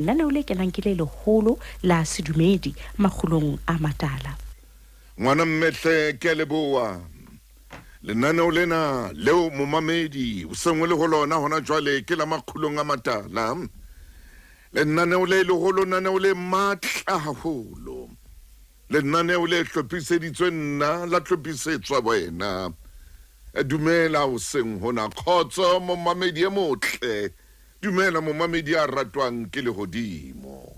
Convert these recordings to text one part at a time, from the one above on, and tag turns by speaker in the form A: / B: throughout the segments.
A: Lenaneo le kenang ke le leholo la sedumedi makgulong a matala.
B: Ngwana mme hle ke a leboha. Lenaneo lena leo momamedi o seng o le ho lona hona jwale ke la makgulong a matala. Lenaneo le leholo, lenaneo le matla haholo. Lenaneo le hlophiseditswe nna, la hlophisetswa wena. Dumela hoseng hona. Kgotso momamedi e motle. Dumela momamedi ya ratwang ke lehodimo.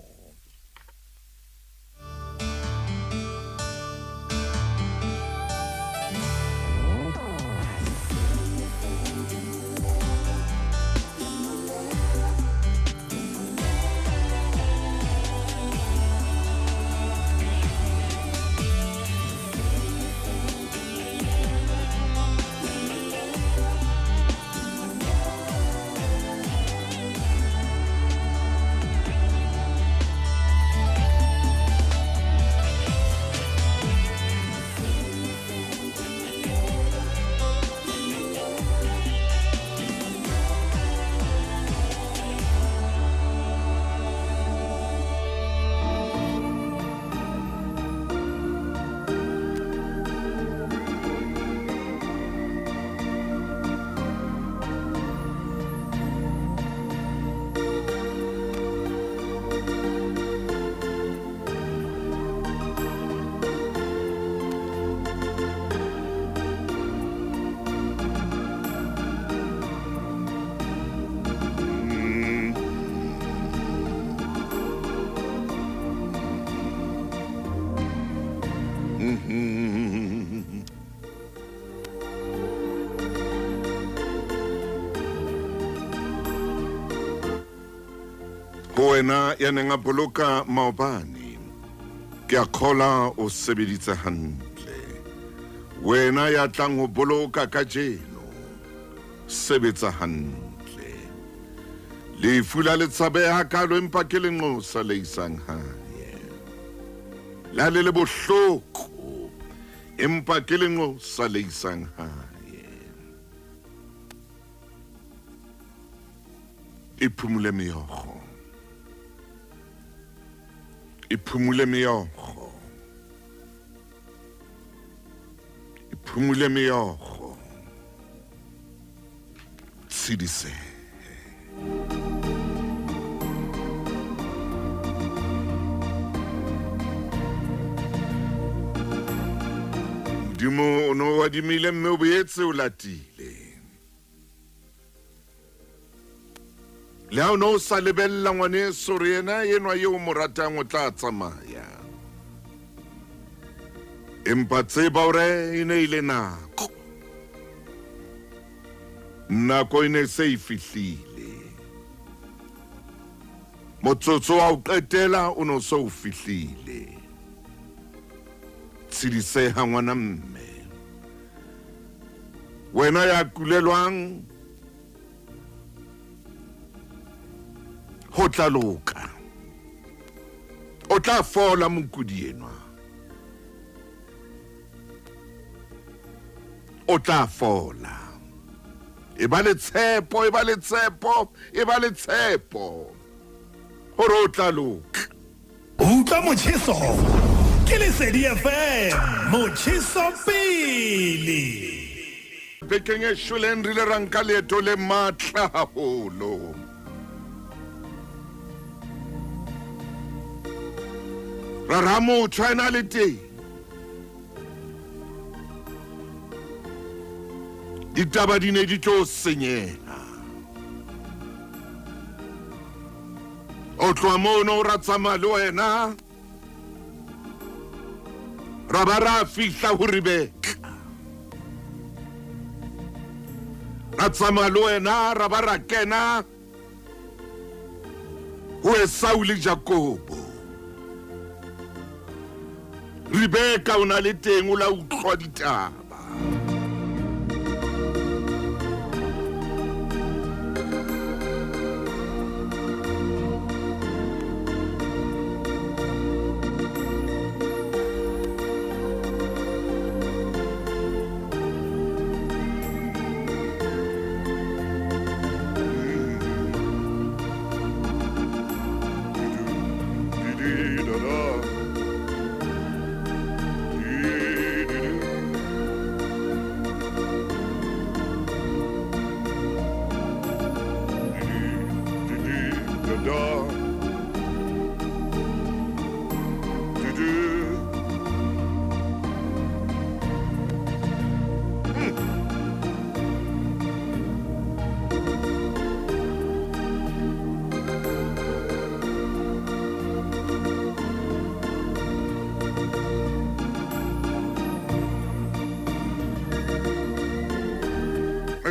B: Ho wena ya neng a boloka maobane, ke a kgola o sebeditse hantle. Wena ya tlang ho boloka kajeno, sebetsa hantle. Lefu la le tshabeha hakalo empa ke lenqosa le isang hae. Le ha le le bohloko empa ke lenqosa le isang hae. E phumule meokgo. E phumule meokgo. E phumule meokgo. Tshedisehe. Modimo o ne o adimile mme o boetse o latile. Le ha o ne o sa lebella ngwaneso re yena enwa eo mo ratang o tla tsamaya. Empa tseba hore e ne e le nako. Nako e ne se e fihlile. Motsotso wa ho qetela o ne o se o fihlile. Tshediseha ngwana mme. Wena ya kulelwang ho tla loka. O tla fola mokudi enwa. O tla fola. E ba le tshepo, e ba le tshepo, e ba le tshepo hore o tla loka.
C: Utlwa motjheso ke Lesedi FM, motjheso pele.
B: Bekeng e shweleng re ile ra nka leeto le matla haholo. Ra ra motho a ena le teng. Ditaba di ne di tlo senyeha. O tloha mono ra tsamaya le wena ra ba ra fihla ho Rebeka. Ra tsamaya le wena ra ba ra kena ho Esau le Jakobo. Rebeka o na le teng o la utlwa ditaba.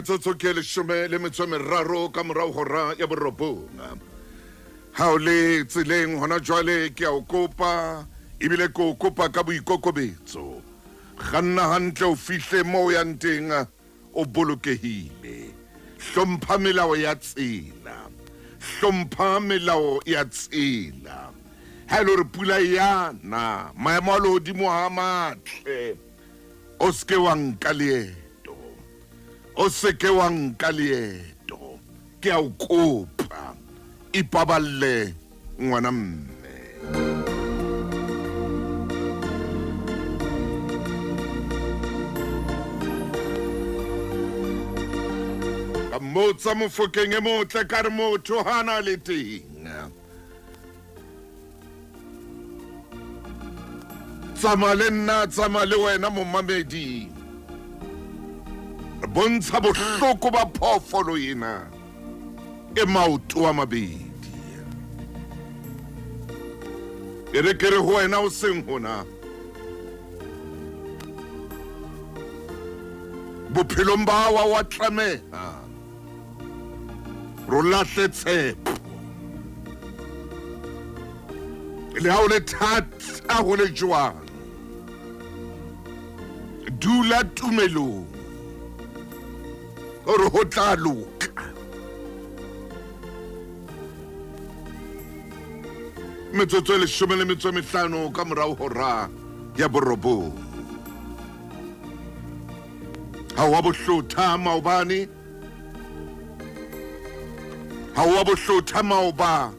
B: Metsotso ke leshome le metso e meraro ka morao hora ya borobong. Ha o le tseleng hona jwale ke a o kopa ebile ke o kopa ka boikokobetso. Kganna hantle o fihle mo o yang teng o bolokehile. Hlompha melao ya tsela. Hlompha melao ya tsela. Ha e le hore pula e ya na, maemo a lehodimo ha a matle. O se ke wa nka leeto. O se ke wa nka leeto. Ke a o kopa. Ipaballe ngwana mme. Ka mmotsa Mofokeng e motle ka re motho ha na le teng. Tsamaya le nna, tsamaya le wena momamedi. Re bontsha bohloko ba phoofolo ena e maoto a mabedi. E re ke re ho wena o seng hona. Bophelong ba wa wa tlameha. Ro lahle tshepo. Le ha o le thata ho le jwang, dula tumelong hore ho tla loka. Metsotso e leshome le metso e mehlano ka morao hora ya borobong. Ha wa bohlotha maobane, ha wa bohlotha maoba,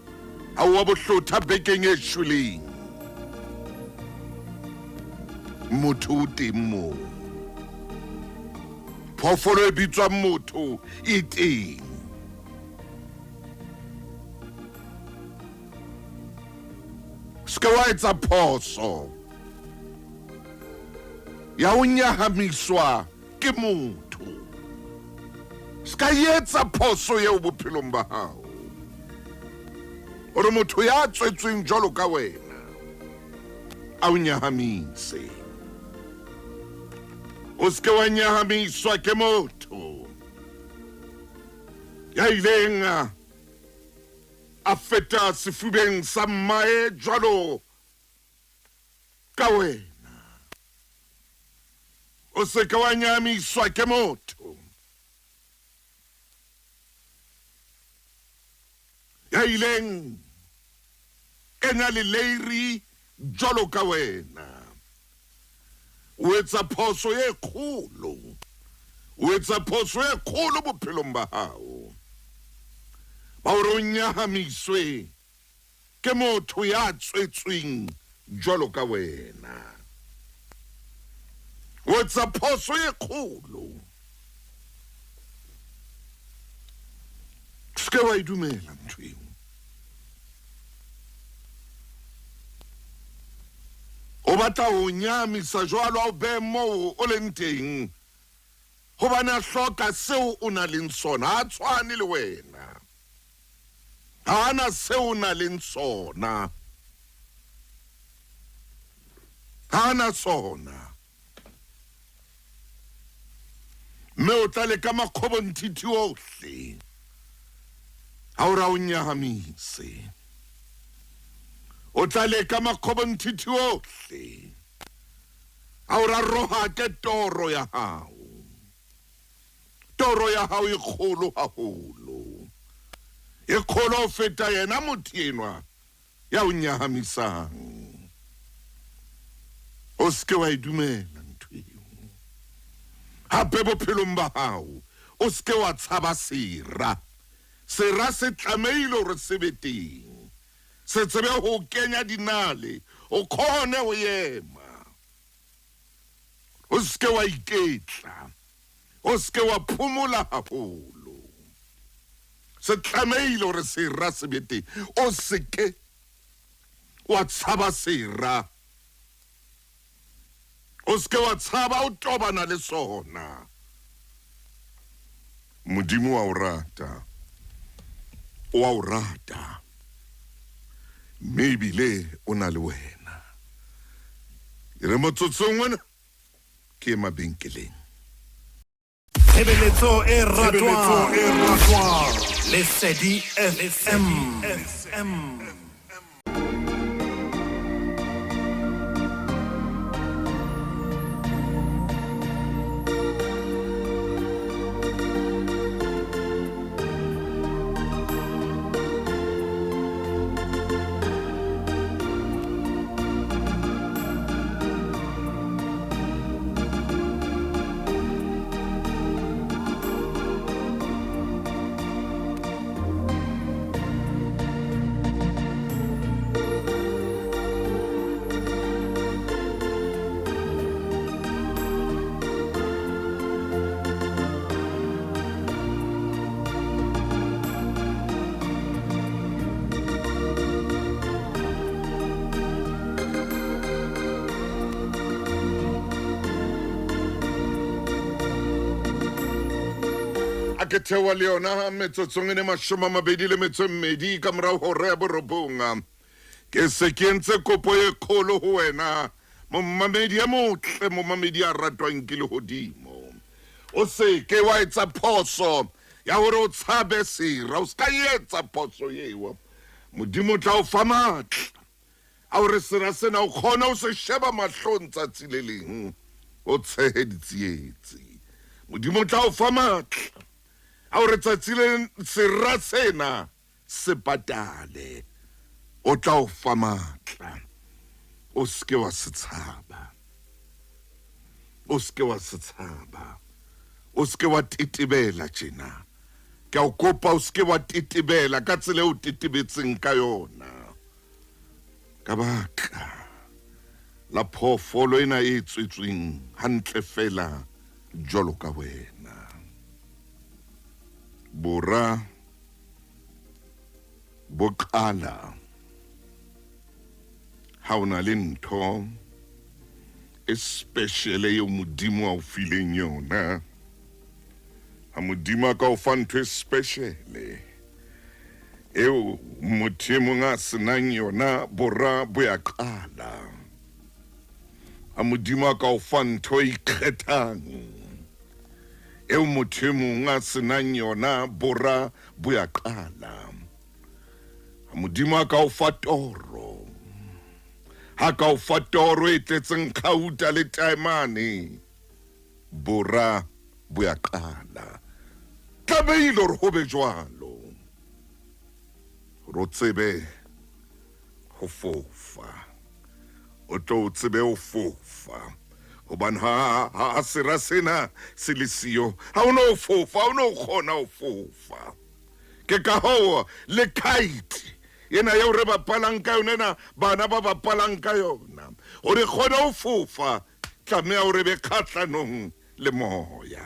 B: ha wa bohlotha bekeng e shweleng. Motho o teng moo. Phoofolo e bitswang motho e teng. Se ke wa etsa phoso ya ho nyahamiswa ke motho. Se ka etsa phoso eo bophelong ba hao. Hore motho ya tswetsweng jwalo ka wena a o nyahamise. O se ke wa nyahamiswa ke motho ya ileng a feta sefubeng sa mmae jwalo ka wena. O se ke wa nyahamiswa ke motho ya ileng kenya leleiri jwalo ka wena. O etsa phoso e kgolo. O etsa phoso e kgolo bophelong ba hao. Ba hore o nyahamiswe ke motho ya tswetsweng jwalo ka wena. O etsa phoso e kgolo. Se ke wa e dumela ntho eo. O batla ho nyahamisa jwalo a o behe moo o leng teng hobane a hloka seo o na leng sona. Ha a tshwane le wena. Ha a na seo o na leng sona. Ha a na sona. Mme o tla leka makgobonthithi ohle ha o ra o nyahamise. O tla leka makgobonthithi ohle ha o ra rohake toro ya hao. Toro ya hao e kgolo haholo. E kgolo ho feta yena motho enwa ya o nyahamisang. O se ke wa e dumela ntho eo. Hape bophelong ba hao o se ke wa tshaba sera. Sera se tlamehile hore se be teng. Se tsebe ho kenya dinale, o khone ho ema. O se ke wa iketla. O se ke wa phomola haholo. Se tlamehile hore sera se be teng. O se ke wa tshaba sera. O se ke wa tshaba o tobana le sona. Modimo wa o rata. O a o rata. Mme ebile o na le wena. E re motsotsong ona ke mabenkeleng.
C: Tshebeletso e ratwang. Lesedi FM.
B: A ke theoha le yona metsotsong e ne 22 ka morao hora ya borobong. Ke se ke entse kopo e kgolo ho wena, momamedi ya motle, momamedi ya ratwang ke lehodimo. O se ke wa etsa phoso ya hore o tshabe sera, o se ka etsa phoso eo. Modimo o tla o fa matla a hore sera sena o kgone ho se sheba mahlong tsatsi le leng, o tshehe ditsietsi. Modimo o tla o fa matla a hore tsatsi le sera sena se patale. O tla o fa matla, o se ke wa se tshaba, o se ke wa se tshaba, o se ke wa tetebela tjena. Ke a o kopa, o se ke wa tetebela ka tsela eo o tetebetseng ka yona, ka baka la phoofolo ena e tswetsweng hantle fela jwalo ka wena. Bora bo qala ha o na le ntho e special eo Modimo a o fileng yona. Ha Modimo a ka o fa ntho e special eo motho e mong a senang yona, bora bo ya qala. Ha Modimo a ka o fa ntho e ikgethang eo motho e mong a senang yona, bora bo ya qala. Ha Modimo a ka o fa toro, ha ka o fa toro e tletseng kgauta le taemane, bora bo ya qala. Tlamehile hore ho be jwalo, hore o tsebe ho fofa, o tlo o tsebe ho fofa. Hobane ha ha sera sena se le siyo, ha o no fofa, ha o no kgona ho fofa. Ke ka hoo le kite ena eo re bapalang ka yona ena, bana ba bapalang ka yona, hore kgone ho fofa, tlameha hore be kgahlanong le moya.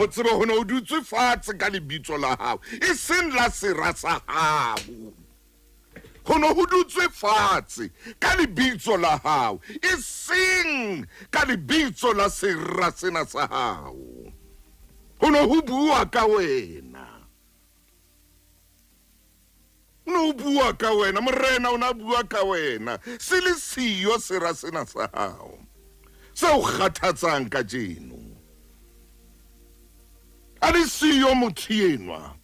B: O tsebe ho ne o dutswe fatshe ka lebitso la hao, e seng la sera sa hao. Ho ne ho dutswe fatshe ka lebitso la hao, e seng ka lebitso la sera sena sa hao. Ho ne ho bua ka wena, o ne o bua ka wena, Morena o ne a bua ka wena, se le siyo sera sena sa hao se o kgathatsang kajeno. A le siyo motho enwa,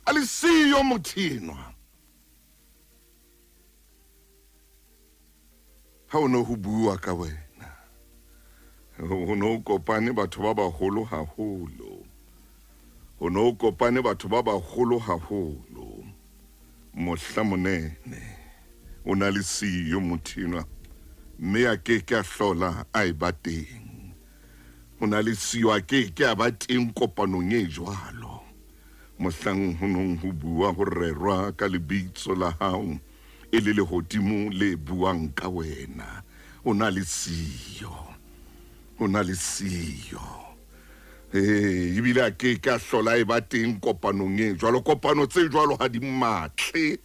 B: a le siyo motho enwa. Ha o ne ho bua ka wena, ho ne ho kopane batho ba baholo haholo, ho ne ho kopane batho ba baholo haholo. Mohla monene o na le siyo motho enwa, mme a ke ke a hlola a e ba teng. O na le siyo, a ke ke a ba teng kopanong e jwalo. Mohlang ho nong ho bua ho rerwa ka lebitso la hao, e le lehodimo le buang ka wena, o na le siyo, o na le siyo. Ee, ebile a ke ke a hlola e ba teng kopanong e jwalo. Kopano tse jwalo ha di matle.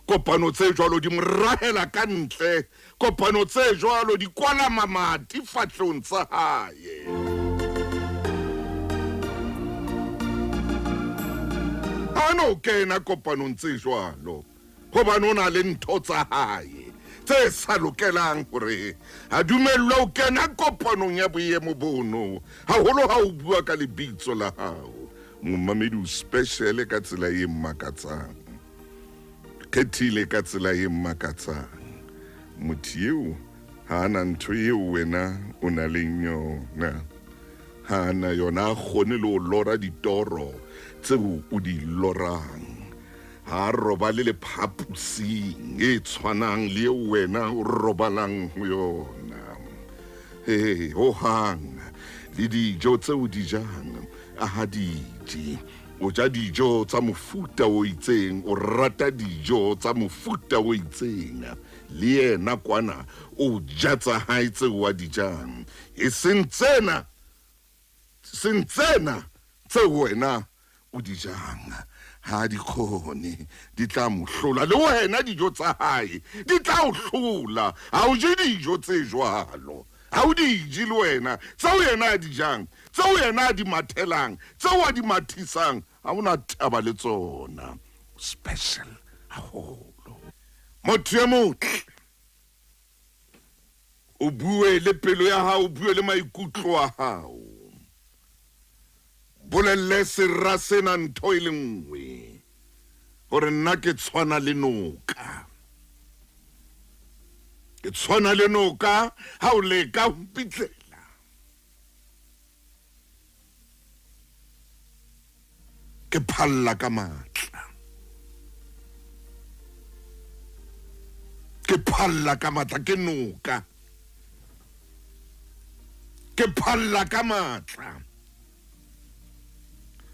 B: Kopano tse jwalo di mo rahela ka ntle. Kopano tse jwalo di kwala mamati fahlehong tsa hae. Ha no kena kopanong tse jwalo, hobane o na le ntho tsa hae tse sa lokelang hore a dumellwe ho kena kopanong ya boemo bono, haholo ha o bua ka lebitso la hao. Momamedi o special ka tsela e makatsang, khethile ka tsela e makatsang. Motho eo ha ana ntho eo wena o na leng yona, ha ana yona, a kgone le ho lora ditoro tseo o di lorang. Ha robale le phapusing e tshwanang le eo wena o robalang ho yona. He, hohang le dijo tseo di jang a ha di je. O ja dijo tsa mofuta o itseng, o rata dijo tsa mofuta o itseng. Le yena kwana o ja tsa hae tseo a di jang, e seng tsena, seng tsena tseo wena o di jang. Ha di kgone, di tla mo hlola. Le wena dijo tsa hae di tla o hlola. Ha o je dijo tse jwalo, ha o di je le wena. Tseo yena a di jang, tseo yena a di mathelang, tseo a di mathisang, ha o na taba le tsona. Special haholo. Motho e motle, o bue le pelo ya hao, o bue le maikutlo a hao. Bolelle sera sena ntho e le nngwe, hore nna ke tshwana le noka. Ke tshwana le noka ha o leka ho mpitlela. Ke phalla ka matla. Ke phalla ka matla, ke noka. Ke phalla ka matla.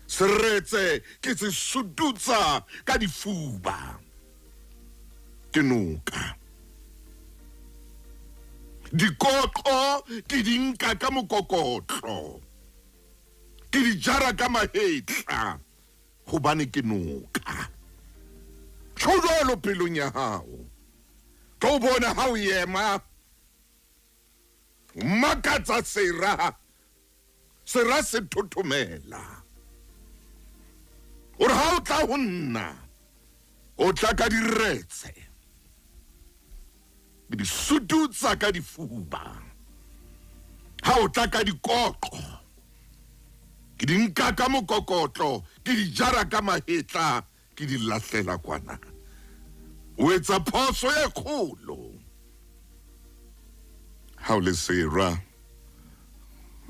B: Seretse ke se sututsa ka difuba. Ke noka. Dikoqo ke di nka ka mokokotlo, ke di jara ka mahetla, hobane ke noka. Tjho jwalo pelong ya hao, tlo bona ha o ema makatsa sera, sera se thothomela. O re ha o tla ho nna, o tla ka diretse, ke di sututsa ka difuba. Ha o tla ka dikoqo, ke di nka ka mokokotlo, ke di jara ka mahetla, ke di lahlela kwana. O etsa phoso e kgolo. Ha o le sera,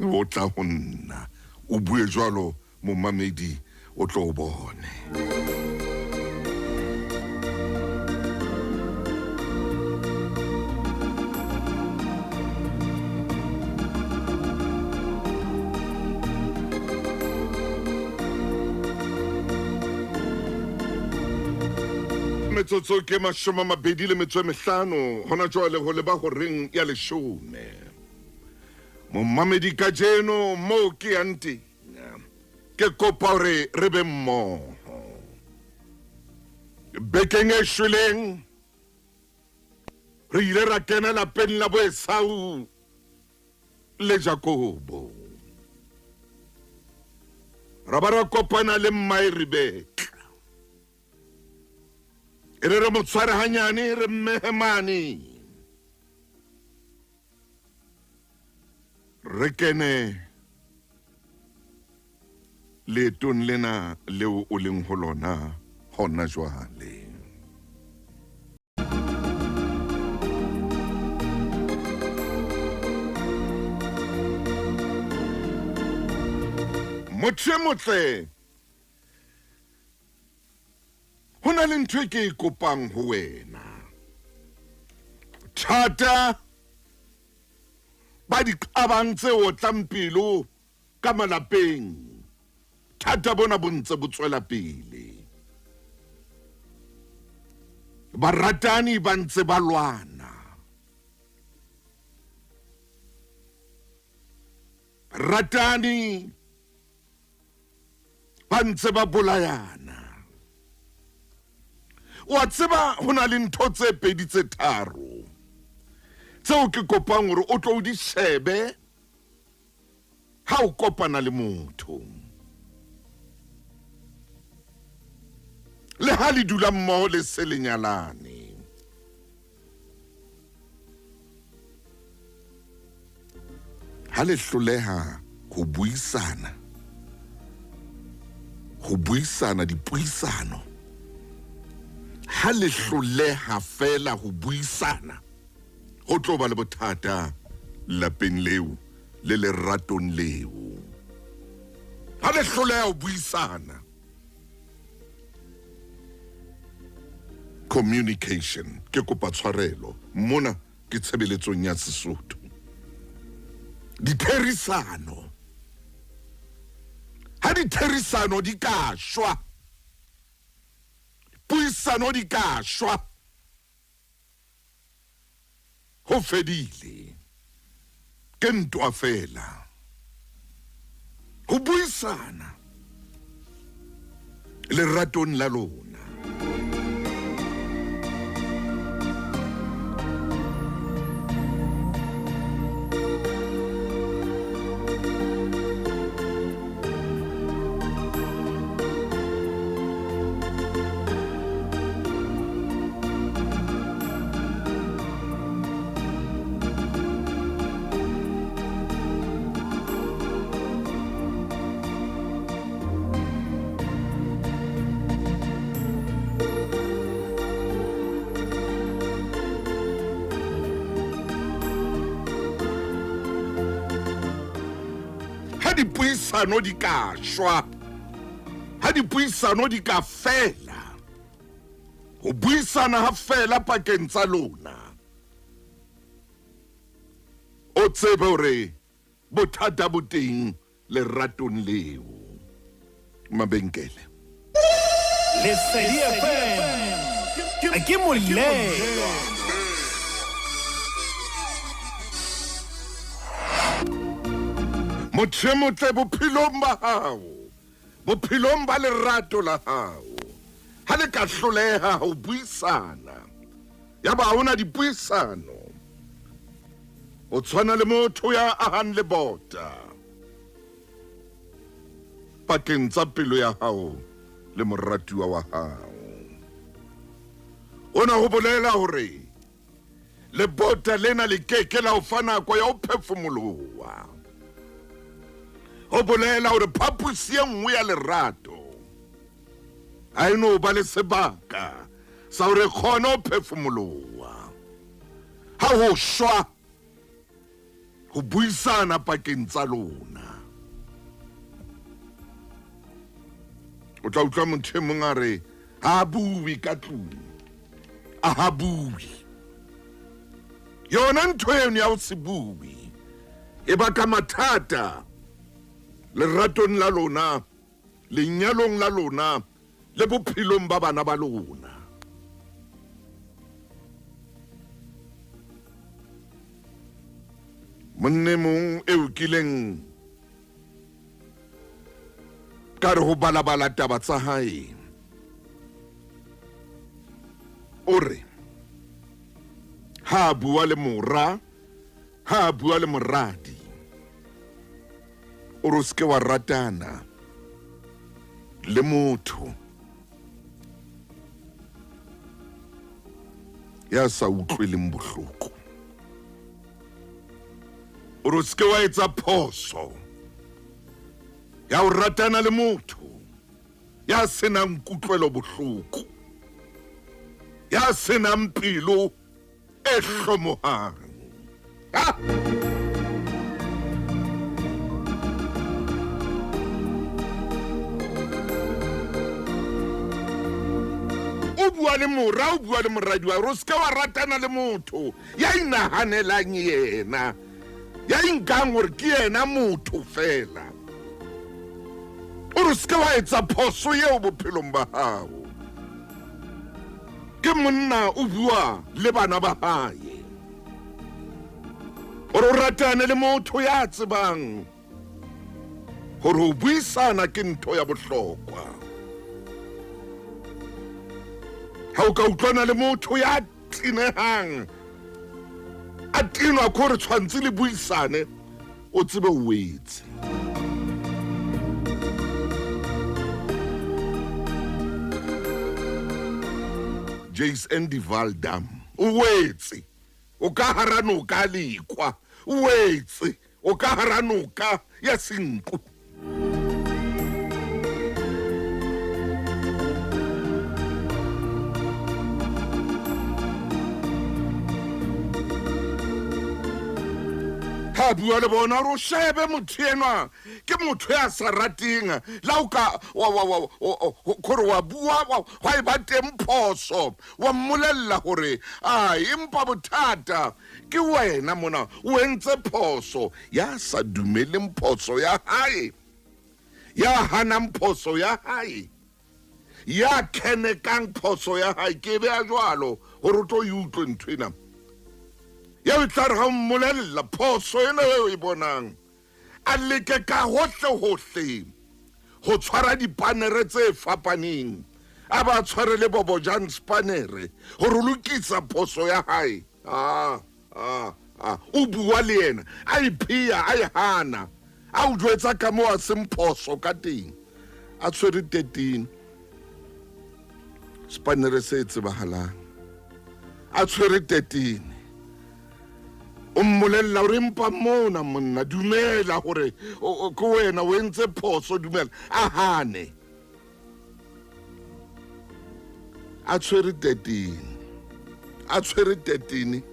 B: o tla ho nna, o bue jwalo, momamedi o tlo o bone. Metsotso ke 25 hona jwale ho leba horeng ya 10. Momamedi kajeno moo ke yang teng, ke kopa hore re be mmoho. Bekeng e shweleng re ile ra kena lapeng la bo Esau le Jakobo, ra ba ra kopana le mmae Rebeka. E re re mo tshware hanyane, re mmehe mane, re kene leetong lena leo o leng ho lona hona jwale. Motho e motle, ho na le ntho e ke e kopang ho wena. Thata ba diqabang tse otlang pelo ka malapeng, thata bona bo ntse bo tswela pele. Baratani ba ntse ba lwana. Ratani ba ntse ba bolayana. Wa tseba ho na le ntho tse pedi tse tharo tseo ke kopang hore o tlo o di shebe ha o kopana le motho. Le ha le dula mmoho le se le nyalane. Ha le hloleha ho buisana, ho buisana dipuisano, ha le hloleha fela ho buisana, ho tlo ba le bothata lapeng leo le leratong leo. Ha le hloleha ho buisana, communication, ke kopa tshwarelo mona ke tshebeletsong ya Sesotho. Ditherisano, ha ditherisano di ka shwa, puisano di ka shwa, ho fedile, ke ntwa fela. Ho buisana leratong la lona. Ha dipuisano di ka shwa, ha dipuisano di ka fela, ho buisana ha fela pakeng tsa lona, o tsebe hore bothata bo teng leratong leo. Mabenkele.
C: Lesedi FM ke molelwa.
B: Motho e motle bophelong ba hao, bophelong ba lerato la hao, ha le ka hloleha ho buisana, ya ba hona dipuisano, o tshwana le motho ya ahang lebota pakeng tsa pelo ya hao le moratuwa wa hao. Ona ho bolela hore lebota lena le keke la o fa nako ya ho phefumoloha. Ho bolela hore phaposi e nngwe ya lerato ha e no ba le sebaka sa hore kgone ho phefumoloha. Ha ho shwa ho buisana pakeng tsa lona. O tla utlwa motho e mong a re ha bue ka tlung, a ha bue. Yona ntho eno ya ho se bue e baka mathata leratong la lona, lenyalong la lona le bophelong ba bana ba lona. Monne mong eo kileng ka re ho balabala taba tsa hae, o re ha bua le mora, ha bua le moradi, o re o seke wa ratana le motho ya sa utlweleng bohloko. O re o seke wa etsa phoso ya ho ratana le motho ya senang kutlwelo bohloko, ya senang pelo e hlomohang. O bua le mora, o bua le moradi wa hore o seke wa ratana le motho ya inahanelang yena, ya inkang hore ke yena motho fela. O re o seke wa etsa phoso eo bophelong ba hao. Ke monna o bua le bana ba hae, hore o ratane le motho ya tsebang hore ho buisana ke ntho ya bohlokwa. Ha o ka utlwana le motho ya tenehang, a tenwa ke hore tshwantse le buisane, o tsebe o wetse. Jace Andy Valdam o wetse o ka hara noka lekwa, o wetse o ka hara noka ya Senqu. Ha bua le bona gore o shebe motho enwa ke motho ya sa rateng la o ka gore wa bua gwa e ba teng phoso, wa mmolella gore a empa bothata ke wena mona o entse phoso. Ya sa dumeleng phoso ya hae, ya hanang phoso ya hae, ya khenekang phoso ya hae, ke be a jwalo gore o tlo e utlwe ntho ena ya o tla re ga o mmolella phoso ena eo e bonang, a leke ka hohle-hohle ho tshwara dipanere tse fapaneng, a ba tshware le Bobojang spanere gore o lokisa phoso ya hae. A a a o bua le yena a iphea a e hana, a o jwetsa ka moo a seng phoso ka teng, a tshwere 13 spanere se tsebahalang, a tshwere 13, o mmolella gore empa mona monna dumela gore ke wena o entse phoso, dumela, a hane a tshwere 13, a tshwere 13,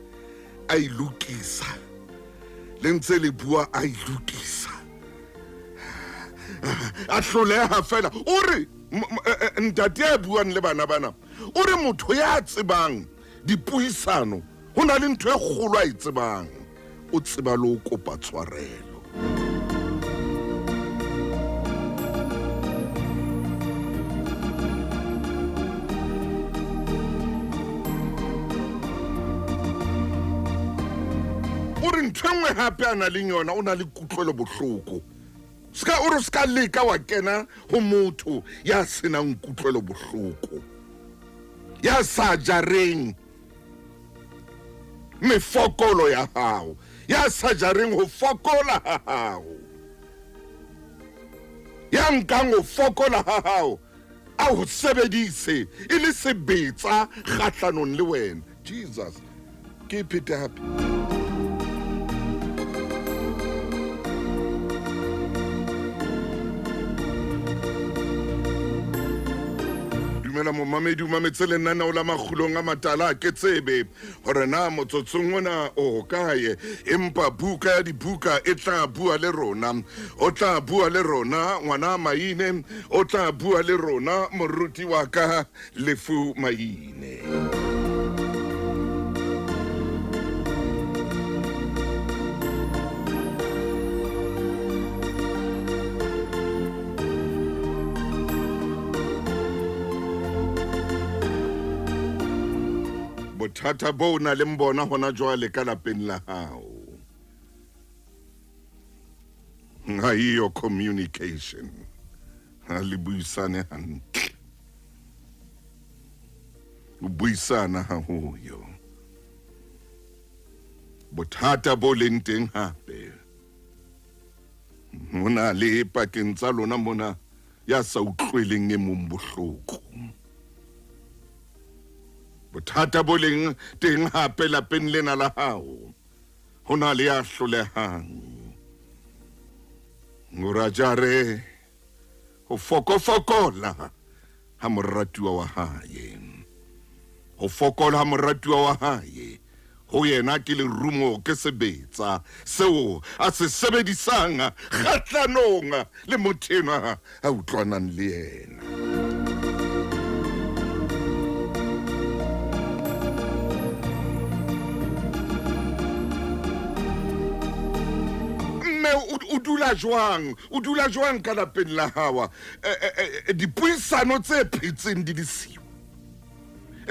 B: a e lokisa, le ntse le bua a e lokisa, a hloleha fela. O re ntate a buang le bana bana, o re motho ya tsebang dipuisano ho na le ntho e kgolo a e tsebang, o tseba le ho kopa tshwarelo. O re ntho e nngwe hape a na leng yona, o na le kutlwelo bohloko. Ska o re ska leka wa kena ho motho ya senang kutlwelo bohloko, ya sa jareng mefokolo ya hao, ya sa jareng ho fokola ha hao, ya nkang ho fokola ha hao a ho sebedise e le sebetsa kgahlanong le wena. Jesus, ke e phete hape. Dumela momamedi, o mametse lenaneo la Makgulong a Matala. Ke tsebe gore na motsotsong ona o kae, empa buka ya dibuka e tla bua le rona. O tla bua le rona ngwana Maine, o tla bua le rona moruti wa ka Lefu Maine. Bothata bo o na leng bona hona jwale ka lapeng la hao, ha eyo communication, ha le buisane hantle, o buisana ha ho yo. Bothata bo leng teng hape ho na le pakeng tsa lona mona ya sa utlweleng e mong bohloko. Bothata bo leng teng hape lapeng lena la hao, ho na le ya hlolehang hore a jare ho fokofokola ha moratuwa wa hae. Ho fokola ha moratuwa wa hae ho yena ke lerumo, ke sebetsa seo a se sebedisang kgahlanong le motho enwa a utlwanang le yena. Mme o dula jwang? O dula jwang ka lapeng la hawa? Dipuisano tse phetseng di le siyo.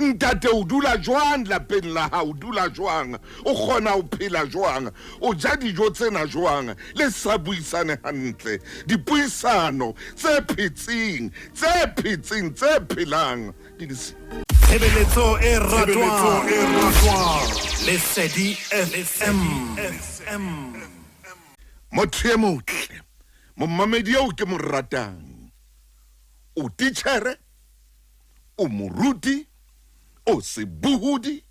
B: Ntate, o dula jwang lapeng la hao? O dula jwang? O kgona ho phela jwang? O ja dijo tsena jwang? Le sa buisane hantle. Dipuisano tse phetseng, tse phetseng, tse phelang di le siyo.
C: Tshebeletso e ratwang. Lesedi FM.
B: Motho e motle, momamedi eo ke mo ratang, o titjhere, o moruti, o sebohodi,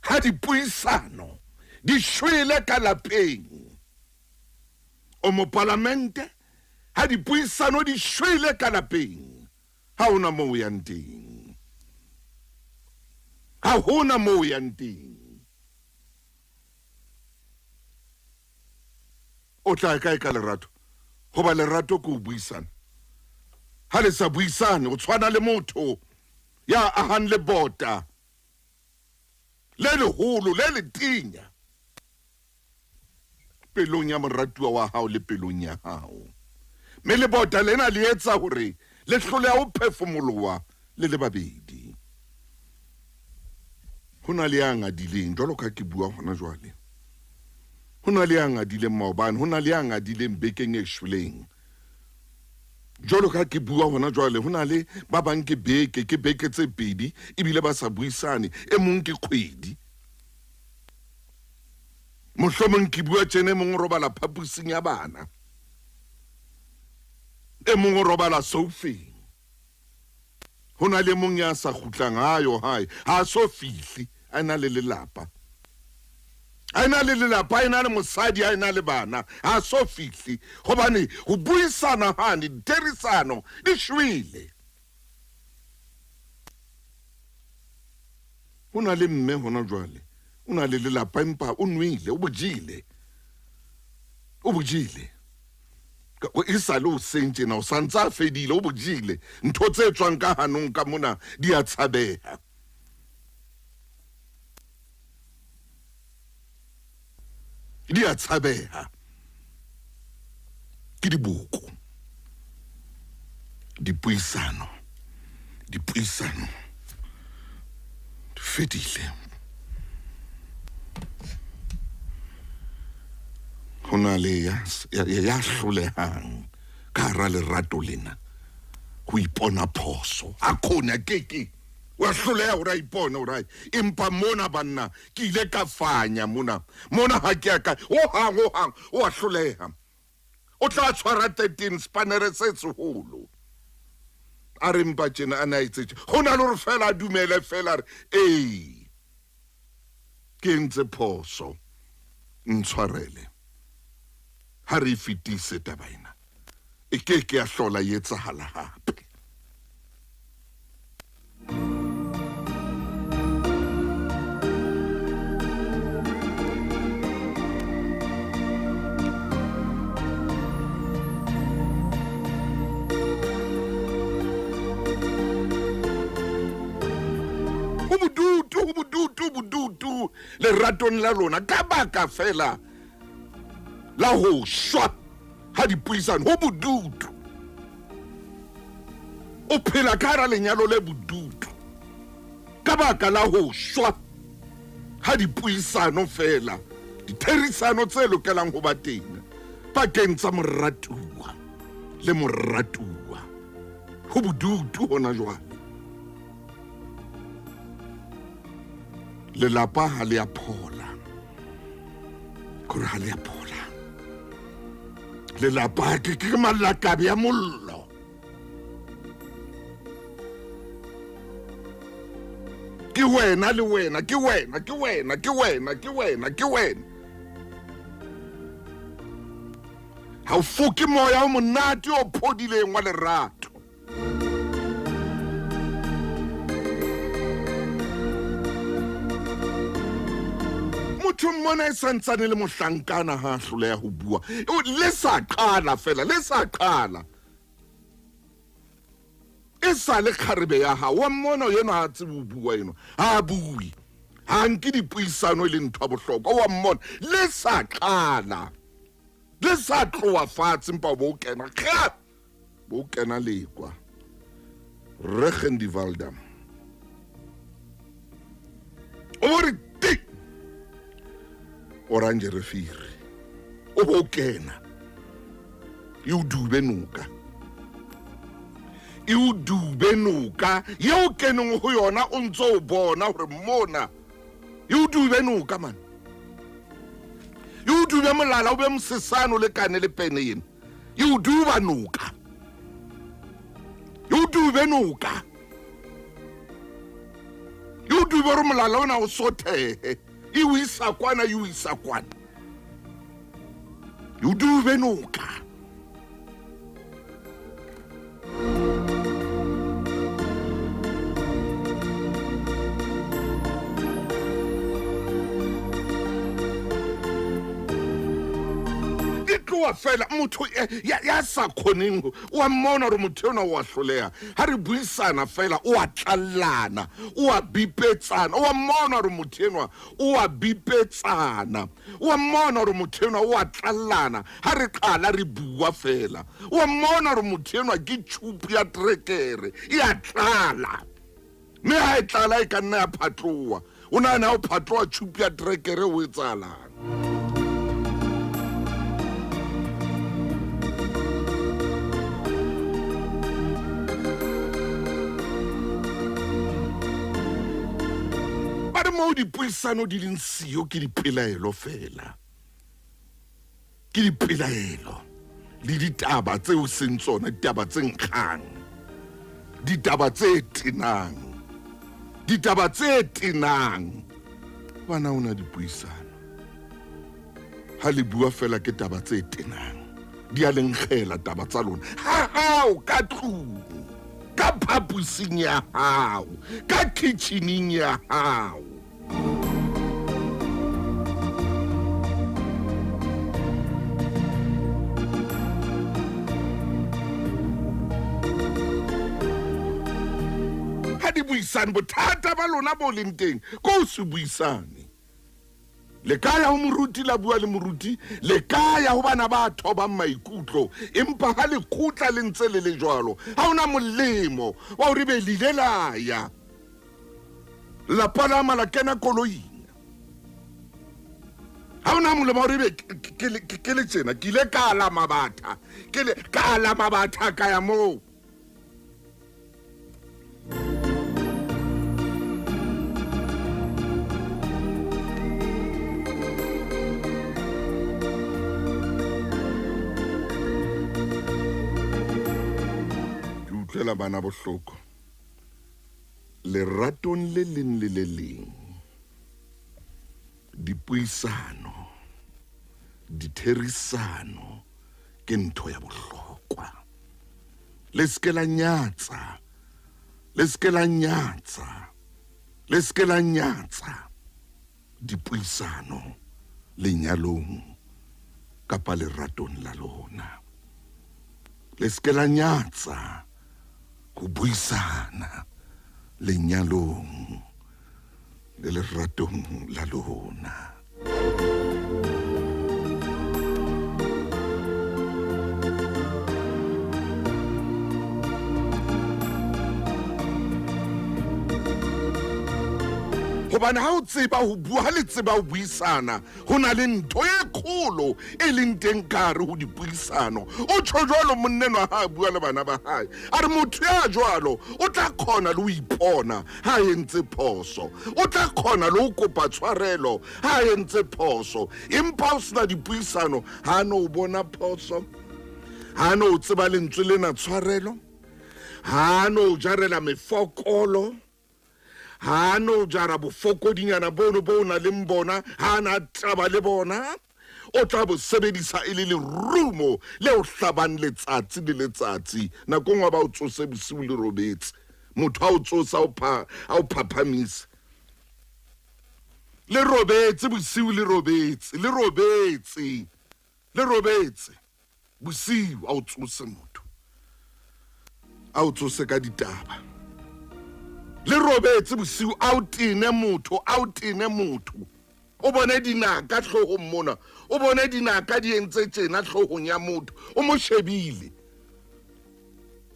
B: ha dipuisano di shwele ka lapeng. O mopalamente, ha dipuisano di shwele ka lapeng, ha hona moo o yang teng. Ha hona moo o yang teng. O tla kae ka lerato? Hoba lerato ke ho buisana. Ha le sa buisane, o tshwana le motho ya ahang lebota le leholo le letenya pelong ya moratuwa wa hao le pelong ya hao. Mme lebota lena le etsa hore le hloleha ho phefumoloha le le babedi. Ho na le ya ngadileng, jwalo ka ke bua hona jwale. Ho na le ya ngadileng maobane, ho na le ya ngadileng bekeng e shweleng. Jwalo ka ke bua hona jwale, ho na le ba bang ke beke, ke beke tse pedi, ebile ba sa buisane, e mong ke kgwedi. Mohlomong ke bua tjena, e mong o robala phapusing ya bana, e mong o robala soufeng. Ho na le mong ya sa kgutlang hayo hae, ha a so fihli, a ena le lelapa. A ena le lelapa, a ena le mosadi, a ena le bana, ha a so fihli. Hobane ho buisana hane, ditherisano di shwele. Ho na le mme hona jwale, o na le lelapa empa o nwele, o bojile. O bojile. E sa le hoseng tjena, o sa ntse a fedile, o bojile. Ntho tse tswang ka hanong ka mona di a tshabeha. Di a tshabeha. Ke diboko. Dipuisano. Dipuisano. Di fedile. Ho na le ya, ya, ya hlolehang ka hara lerato lena ho ipona phoso. A khone, a keke. Wa hloleha hore a ipone hore ai, empa mona banna ke ile ka fanya mona. Mona ha ke a ka, ho hang, ho hang, o a hloleha. O tla tshwara 13 spanere se seholo. A re mpa tjena a na etse tje. Ho na le hore fela a dumele fela re, ee, ke entse phoso, ntshwarele. Ha re e fetise taba ena, e ke ke ya hlola e etsahala hape. Ho bodutu, ho bodutu, bodutu leratong la lona ka baka fela la ho shwa ha dipuisano. Ho bodutu. O phela ka hara lenyalo le bodutu ka baka la ho shwa ha dipuisano fela, ditherisano tse lokelang ho ba teng pakeng tsa moratuwa le moratuwa. Ho bodutu hona jwale. Lelapa ha le a phola. Kore ha le a phola. Lelapa ke ke malakabe a mollo. Ke wena le wena, ke wena, ke wena, ke wena, ke wena, ke wena. Ha o foke moya o monate o phodileng wa lerato. Motho mmona e santsane le mohlankana ha a hloleha ho bua. Le sa qala fela, le sa qala. E sa le kgarebe ya hao, wa mmona enwa ha a tsebe ho bua enwa, ha a bue. Ha nke dipuisano e le ntho ya bohlokwa, wa mmona. Le sa qala, le sa tloha fatshe empa bo kena, kga! Bo kena lekwa. Regen die Waldam. O bo re ti! Oranje Rivier. O bo kena. E o dube noka. E o dube noka yeo keneng ho yona o ntso o bona hore mona e o dube noka man e o dube molala o be mosesane o lekane le pene ena e o duba noka e o dube noka e o dube gore molala ona o sothehe e o isa kwana e o isa kwana e o dube noka. Tloa fela motho ya sa kgoneng o a mmona gore motho ena o a hloleha ha re buisana fela o a tlallana o a bipetsana o a mmona gore motho enwa o a bipetsana o a mmona gore motho enwa o a tlallana ha re qala re bua fela o a mmona gore motho enwa ke tšhupu ya trekere e a tlala mme ha e tlala e ka nna ya phatloa o nahana ha o phatloa tšhupu ya trekere o etsahalang. Moo dipuisano di leng siyo ke dipelaelo fela ke dipelaelo le ditaba tseo seng tsona ditaba tse nkgang ditaba tse tenang ditaba tse tenang bana ona dipuisano ha le bua fela ke taba tse tenang di a lenkgela taba tsa lona ha hao ka tlung ka phaposing ya hao ka kitchening ya hao. Ha di buisane bothata ba lona bo leng teng ko o se buisane le ka ya ho moruti la bua le moruti le ka ya ho bana ba thobang maikutlo empa ha le khutla le ntse le le jwalo ha ona molemo wa hore be le ile la ya la palama la kena koloing ha ona molemo wa hore be ke le tsena ke ile ka la mabatha ke le ka la mabatha ka ya moo. Utlwela bana bohloko leratong le leng le le leng dipuisano ditherisano ke ntho ya bohlokwa le se ke la nyatsa le se ke la nyatsa le se ke la nyatsa dipuisano lenyalong kapa leratong la lona le se ke la nyatsa ho buisana lenyalong le leratong la lona. Hobane ha o tseba ho bua ha le tseba ho buisana ho na le ntho e kgolo e leng teng ka hare ho dipuisano. O tjho jwalo monnenwa ha a bua le bana ba hae a re motho ya jwalo o tla kgona le ho ipona ha entse phoso o tla kgona le ho kopa tshwarelo ha entse phoso empa o sena dipuisano ha no o bona phoso ha no o tseba lentswe lena tshwarelo ha no o jarela mefokolo ha no jara bofokodinyana bono bo na leng bona ha na taba le bona o tla bo sebedisa e le lerumo le o hlabang letsatsi le letsatsi nako nngwe ba o tsose bosiu le robetse motho a o tsosa o phaphamisa le robetse bosiu le robetse le robetse le robetse bosiu a o tsose motho a o tsose ka ditaba le robetse bosiu a o tene motho a o tene motho o bone dinaka hloohong mona o bone dinaka di entse tjena hloohong ya motho o mo shebile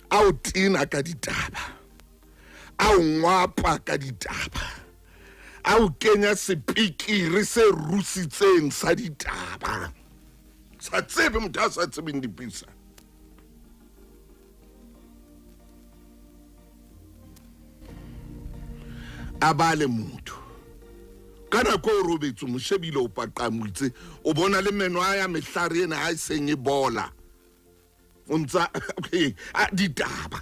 B: a o tena ka ditaba a o ngwapa ka ditaba a o kenya sepikiri se rusitseng sa ditaba sa tsebe motho a sa tsebeng dipisa. A bale motho ka nako o robetse, o mo shebile, o paqamutse, o bona le meno a ya mehlare ena a e seng e bola, o ntsa a ditaba.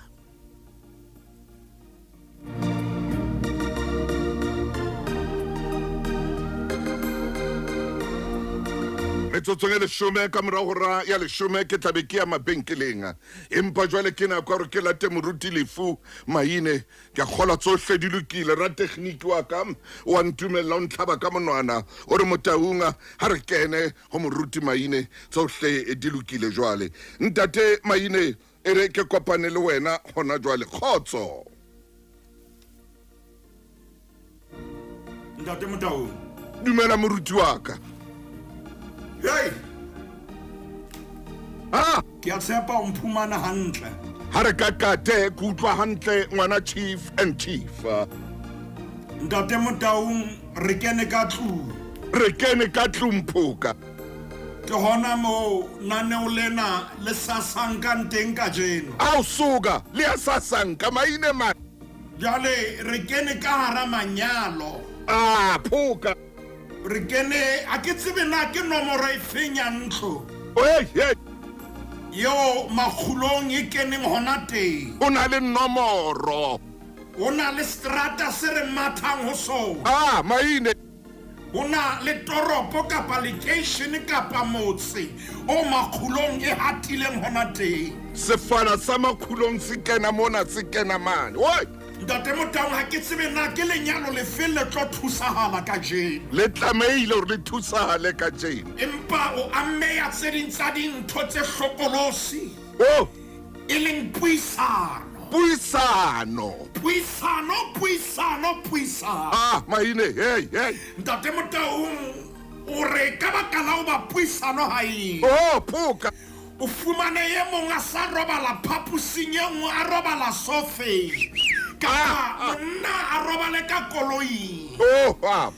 B: Metsotsong e 10 ka morao hora ya 10 ke tlabe ke ya mabenkeleng, empa jwale ke nako ya hore ke late moruti Lefu Maine. Ke a kgolwa tsohle di lokile. Ratekgniki wa ka wa ntumella, o ntlhaba ka monwana, o re Motaung ha re kene ho moruti Maine, tsohle di lokile. Jwale ntate Maine, e re ke kopane le wena hona jwale. Kgotso
C: ntate Motaung.
B: Dumela moruti wa ka.
C: Hei.
B: Ah!
C: Ke a tshepa o mphumana hantle.
B: Ha re ka kate, ke utlwa hantle ngwana chief and chief.
C: Ntate Motaung, re kene ka tlung.
B: Re kene ka tlung phoka.
C: Ke hona moo naneo lena le sasankang teng kajeno.
B: Ao suka, le a sasanka Maine man.
C: Jwale re kene ka hara manyalo.
B: Ah, phoka.
C: Re kene, a ke tsebe na ke nomoro e feng ya ntlo.
B: Hey, hey.
C: Yeo makgulong e keneng hona teng.
B: O na le nomoro.
C: O na le strata se re mathang ho sona.
B: Ah, Maine.
C: Ho na le toropo kapa lekeishene kapa motse o makgulong e hatileng hona teng.
B: Sefala sa makgulong se kena mona, se kena mane. Oi!
C: Ntate Motaung, ha ke tsebe na ke lenyalo lefe le tlo thusahala kajeno.
B: Le tlamehile hore le thusahale kajeno.
C: Empa o ameya tse ding tsa dintho tse hlokolosi.
B: Oh!
C: E leng puisano.
B: Puisano.
C: Puisano, puisano, puisano.
B: Ah, Maine, hey, hey.
C: Ntate Motaung, o re ka baka la hoba puisano ha e.
B: Oh, phoka.
C: O fumane e mong a sa robala phaposing e nngwe, a robala sofeng. Kapa monna a robale ka koloing.
B: Oh, ah.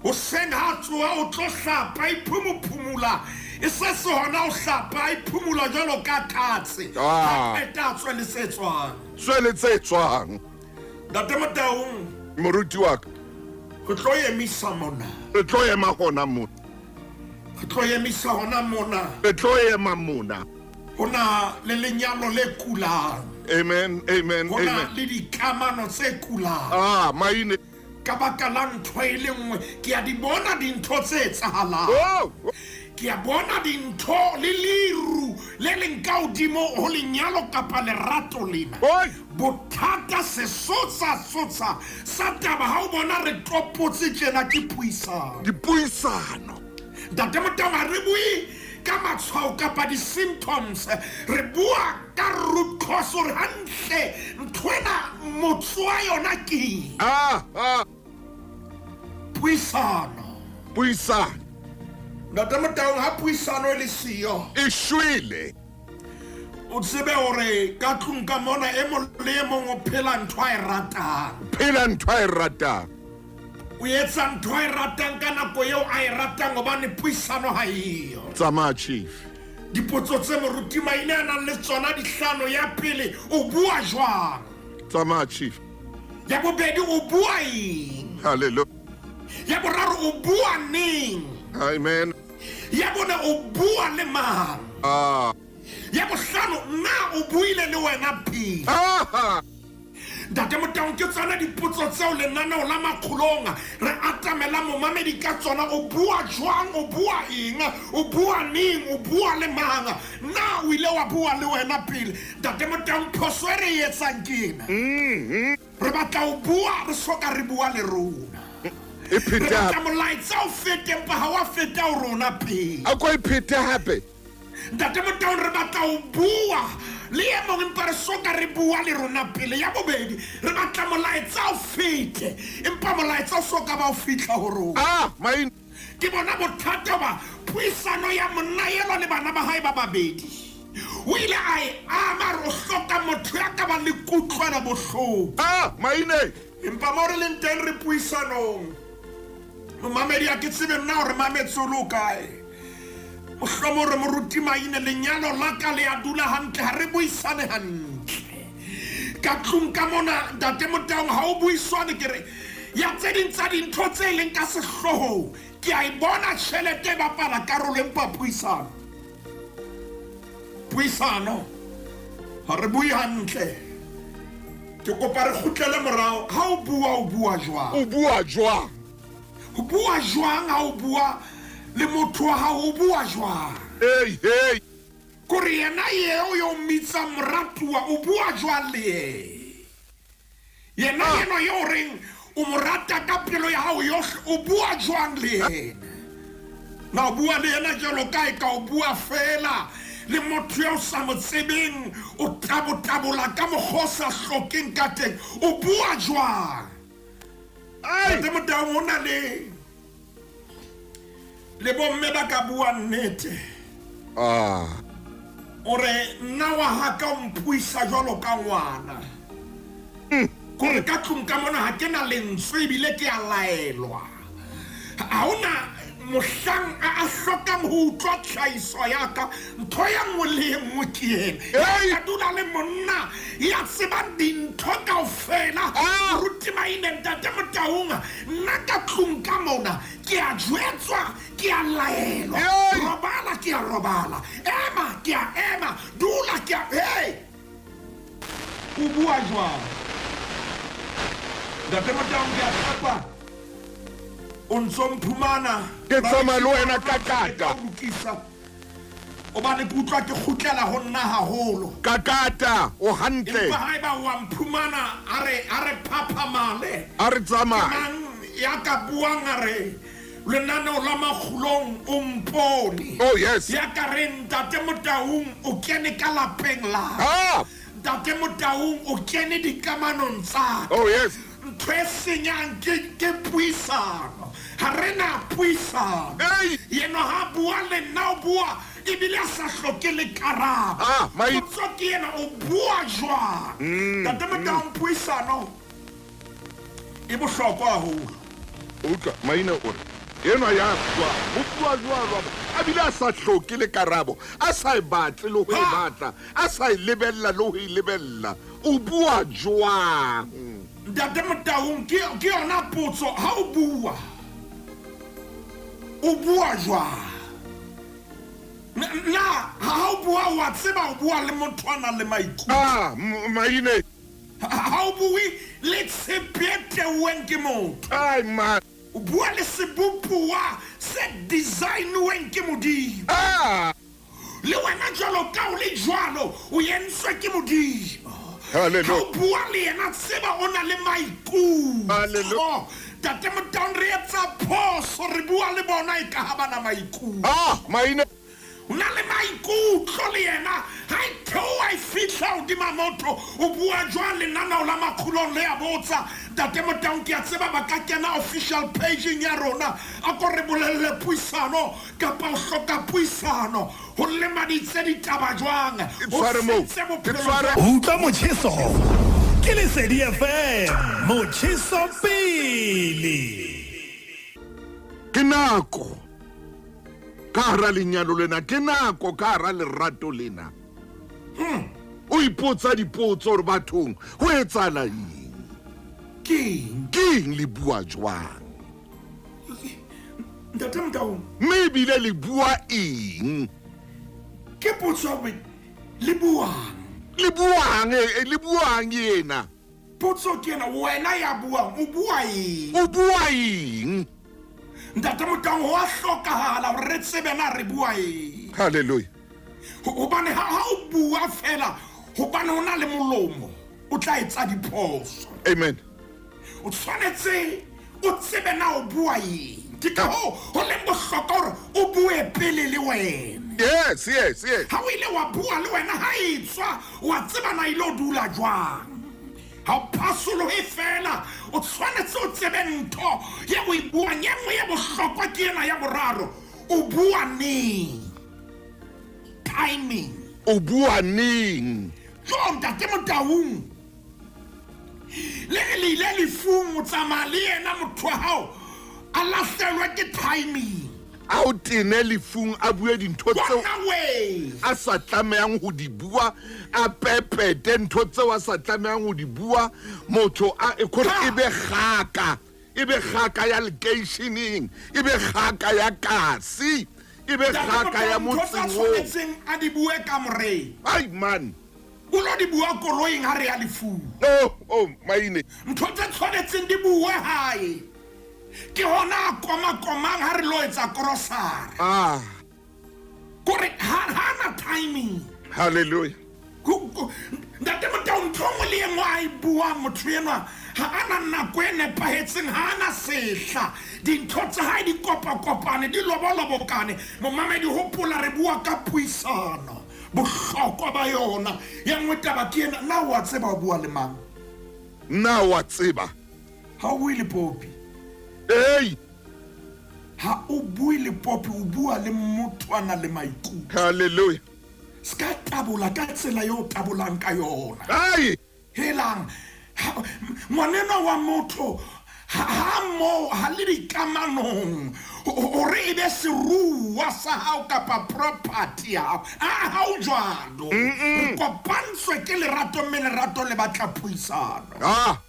C: Hoseng ha tsoha o tlo hlapa, iphumuphumula. E se se hona o hlapa, iphumula jwalo ka katse.
B: Ah.
C: Ha qeta a tswe le tse tswang.
B: Tswe le tse tswang.
C: Ntate Motaung.
B: Moruti wa ka.
C: Re tlo emisa mona.
B: Re tlo ema hona mona.
C: Re tlo emisa hona mona.
B: Re tlo ema mona.
C: Hona le lenyalo le kulang.
B: Amen, amen,
C: Hona
B: amen.
C: le dikamano tse kulang.
B: Ah, Maine.
C: Ka baka la ntho e le nngwe, ke a di bona dintho tse etsahalang.
B: Oh!
C: Ke a bona dintho le leru le leng ka hodimo ho lenyalo kapa lerato lena.
B: Oi!
C: Bothata sesotsa sotsa sa taba ha o bona re topotse tjena ke puisano.
B: Dipuisano.
C: Ntate Motaung, ha re bue ka matshwao kapa di-symptoms, re bua ka root cause hore hantle nthwena motso wa yona ke eng.
B: Ah, ah.
C: Puisano.
B: Puisano.
C: Ntate Motaung, ha puisano e le siyo,
B: E shwele.
C: O tsebe hore ka tlung ka mona e mong le e mong o phela ntho a e ratang.
B: Phela ntho a e ratang.
C: O etsa ntho a e ratang ka nako eo a e ratang hobane puisano ha eyo.
B: Tsamaya chief.
C: Dipotso tse moruti Maine a nang le tsona dihlano. Ya pele, o bua jwang?
B: Tsamaya chief.
C: Ya bobedi, o bua eng?
B: Hallelujah.
C: Ya boraro, o bua neng?
B: Amen.
C: Ya bone, o bua le mang?
B: Ah.
C: Ya bohlano, na o buile le wena pele?
B: Ah.
C: Ntate Motaung, ke tsona dipotso tseo lenaneo la makgolong re atamela momamedi ka tsona. O bua jwang? O bua eng? O bua neng? O bua le mang? Na o ile wa bua le wena pele? Ntate Motaung, phoso e re e etsang ke ena. Re batla ho bua, re soka re bua le rona.
B: E phete
C: Re batla
B: hape.
C: molaetsa o fete, empa ha wa feta ho rona pele.
B: A ko e phete hape.
C: Ntate Motaung, re batla ho bua le e mong, empa re soka re bua le rona pele. Ya bobedi, re batla molaetsa o fete, empa molaetsa o soka ba o fihla ho rona.
B: Ah, Maine.
C: Ke bona bothata ba puisano ya monna enwa le bana ba hae ba babedi. O ile a e ama re o hloka motho ya ka ba le kutlwelo bohloko.
B: Ah, Maine.
C: Empa mo re leng teng re puisanong. Momamedi, ha ke tsebe nna hore mametse o le o kae. Mohlomong re moruti Maine, lenyalo la ka le a dula hantle, ha re buisane hantle. Ka tlung ka mona, Ntate Motaung, ha o buiswane, ke re ya tse ding tsa dintho tse leng ka sehloohong. Ke a e bona tjhelete e bapala karolo, empa puisano, puisano ha re bue hantle. Ke kopa re kgutlele morao. Ha o bua, o bua jwang?
B: O bua jwang?
C: O bua jwang ha o bua le motho wa hao? O bua jwang?
B: Hey, hey.
C: Kore yena eo yo mmitsang moratuwa, o bua jwang le yena? Yena eno yo o reng o mo rata ka pelo ya hao yohle, o bua jwang le yena? Na o bua le yena jwalo ka e ka o bua feela le motho eo sa mo tsebeng, o tabotabola ka mokgwa o sa hlokeng ka teng? O bua jwang? Ntate Motaung, ho na le le bomme ba ka bua nnete. O re nna wa haka o mpuisa jwalo ka ngwana, kore ka tlung ka mona ha ke na lentswe ebile ke a laelwa. Ha hona mohlang a hlokang ho utlwa tlhahiso ya ka. Ntho ya nngwe le e nngwe ke ena. Ka dula le monna ya tsebang dintho kaofela. Moruti Maine, Ntate Motaung, nna ka tlung ka mona ke a jwetswa, ke a laelwa. Robala, ke a robala. Ema, ke a ema. Dula, ke a hey! O bua jwang? Ntate Motaung, ke a tshepa o ntso mphumana.
B: Ke tsamaya le wena ka kata.
C: Lokisa, hobane ke utlwa ke kgutlela ho nna haholo.
B: Kakata, o hantle.
C: Empa haeba o a mphumana, a re phaphamale.
B: A re tsamaye.
C: Mang ya ka buang a re lenaneo la Makgulong o mpone?
B: Oh yes.
C: Ya ka re Ntate Motaung o kene ka lapeng la. Ntate Motaung o kene dikamanong tsa.
B: Oh yes.
C: Ntho e senyang ke puisano. Ha re na puisano. Yena ha bua le nna, o bua ebile a sa hloke le karabo. Potso ke yena, o bua jwang? Ntate Motaung, puisano e bohlokwa haholo.
B: Utlwa, Maine o re enwa ya bua, o bua jwalo a bile a sa hloke le karabo, a sa e batle le ho e batla, a sa e lebella le ho e lebella. O bua jwang?
C: Ntate Motaung, ke yona potso. Ha o bua, o bua jwang? Na ha o bua wa tseba o bua le motho a nang le maikutlo?
B: Maine.
C: Ha o bue le tshepe e teuweng ke motho.
B: Ai man.
C: O bua le sebopuwa se design-weng ke Modimo. Le wena jwalo ka o le jwalo, o entswe ke Modimo.
B: Hallelujah.
C: Ha o bua le yena, tseba o na le maikutlo.
B: Hallelujah.
C: Ntate Motaung, re etsa phoso, re bua le bona e ka ha bana maikutlo.
B: Maine.
C: O na le maikutlo le yena. Ha e theoha e fihla hodima motho, o bua jwang? Lenaneo la Makgulong le a botsa. Ntate Motaung, ke a tseba ba ka kena official pageng ya rona. A ko re bolelle puisano kapa o hloka puisano. Ho lemaditse ditaba jwang?
B: E tshware moo.
C: O sentse bophelo
B: E tshware.
C: jwang?
D: Utlwa motjheso ke Lesedi FM, motjheso pele.
B: Ke nako ka hara lenyalo lena, ke nako ka hara lerato lena. O ipotsa dipotso hore bathong ho etsahala eng?
C: Keng?
B: Keng le bua jwang?
C: Ntate Motaung.
B: Mme ebile le bua eng?
C: Ke potso ya bobedi, le buang?
B: Le buang, le buang ena?
C: Potso ke ena, wena ya buang, o bua eng?
B: O bua eng?
C: Ntate Motaung, ho a hlokahala hore re tsebe na re bua eng.
B: Hallelujah.
C: Hobane ha o bua fela, hobane o na le molomo, o tla etsa diphoso.
B: Amen.
C: O tshwanetse o tsebe na o bua eng. Ke ka hoo ho leng bohlokwa hore o bue pele le wena.
B: Yes, yes, yes.
C: Ha o ile wa bua le wena, ha e tswa, wa tseba na ile o dula jwang. Ha o phasolohe fela, o tshwanetse o tsebe ntho ye o e buang. E nngwe ya bohlokwa ke ena ya boraro, o bua neng? Timing.
B: O bua neng?
C: Jo, Ntate Motaung, le re le ile lefung, o tsamaya le yena motho wa hao a lahlelwe ke timing.
B: A o tene lefung, a bue dintho tseo
C: Bona we.
B: a sa tlamehang ho di bua, a pepete ntho tseo a sa tlamehang ho di bua. Motho a e kgore e be kgaka, e be kgaka ya lekeisheneng, e be kgaka ya kasi, e be kgaka ya
C: Ntho tsa
B: motseng oo.
C: tshwanetseng a di bue kamoreng,
B: Ai man.
C: o lo di bua koloing ha re ya lefung.
B: Oh, oh, maine.
C: Ntho tse tshwanetseng di bue hae ke hona a komakomang ha re lo etsa korosara.
B: Ah,
C: Kore ha na timing.
B: hallelujah.
C: Ntate Motau, ntho e nngwe le e nngwe a e buang motho enwa ha a na nako e nepahetseng, ha a na sehla. Dintho tsa hae di kopakopane, di lobolobokane. Momamedi, hopola re bua ka puisano, bohlokwa ba yona. Ya nngwe taba ke ena, na wa tseba o bua le mang?
B: Na wa tseba?
C: Ha o bue le popi.
B: Ei.
C: Ha o bue le popi, o bua le motho a nang le maikutlo.
B: Hallelujah.
C: Se ka tabola ka tsela eo o tabolang ka yona.
B: Ai.
C: Helang, ngwanenwa wa motho ha moo ha le dikamanong hore e be seruwa sa hao kapa property ya hao. A ha o jwalo. Re kopantswe ke lerato mme lerato le batla puisano.
B: Ah.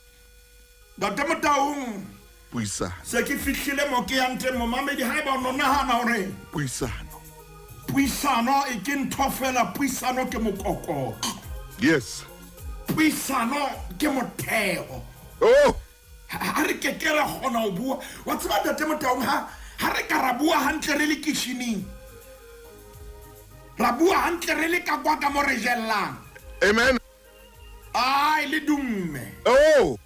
C: Ntate Motaung,
B: Puisano.
C: Se ke fihlile mo ke yang teng, momamedi, haeba o no nahana hore
B: Puisano.
C: Puisano e ke ntho fela, puisano ke mokokotlo.
B: Yes.
C: Puisano ke motheo.
B: Oh.
C: Ha re ke ke ra kgona ho bua. Wa tseba Ntate Motaung, ha re ka ra bua hantle re le kitchening, ra bua hantle re le ka kwa ka mo re jellang.
B: Amen.
C: Ai, le dumme.
B: Oh.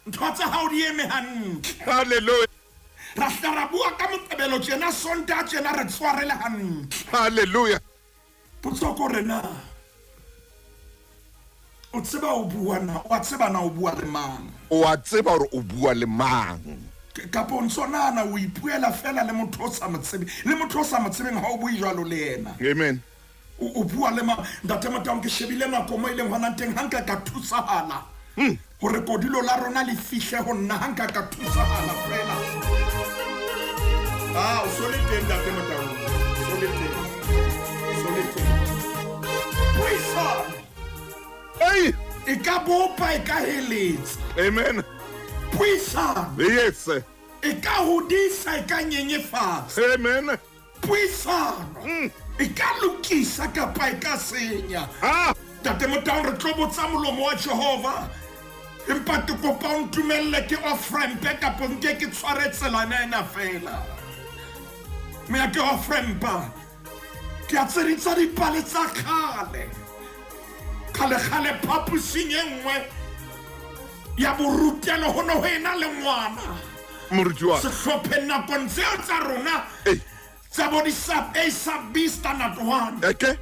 C: Ntho tsa hao di eme hantle.
B: Hallelujah.
C: Ra hla ra bua ka Moqebelo tjena, Sontaha tjena re tshwarele hantle.
B: Hallelujah.
C: Potso ke hore na o tseba o bua na, o a tseba na o bua le mang?
B: O a tseba hore o bua le mang?
C: Kapa o ntso nahana o ipuela fela le motho o sa mo tsebe, le motho o sa mo tsebeng ha o bue jwalo le yena.
B: Amen.
C: O bua le mang? Ntate Motaung, ke shebile nako mo e leng hona teng, ha nka ka thusahala hore kodilo la rona le fihle ho nna, ha nka ka thusahala fela. Ah, o so le teng Ntate Motaung, so le teng, so le teng. Puisano.
B: Ei!
C: E ka bopa, e ka heletsa.
B: Amen.
C: Puisano.
B: Yes.
C: E ka hodisa, e ka nyenyefatsa.
B: Amen.
C: Puisano. E ka lokisa kapa e ka senya.
B: Ah.
C: Ntate Motaung, re tlo botsa molomo wa Jehova, empa ke kopa o ntumelle ke off-rampe kapa nke ke tshware tselana ena fela. Mme ya ke off-rampa, ke a tseditsa dipale tsa kgale. Kgale-kgale phaposing e nngwe ya borutelo ho ne ho ena le ngwana.
B: Moruti wa ka.
C: Sehlopheng nakong tseo tsa rona
B: Ei.
C: tsa bo di-sub A, sub B, standard 1.
B: Okay.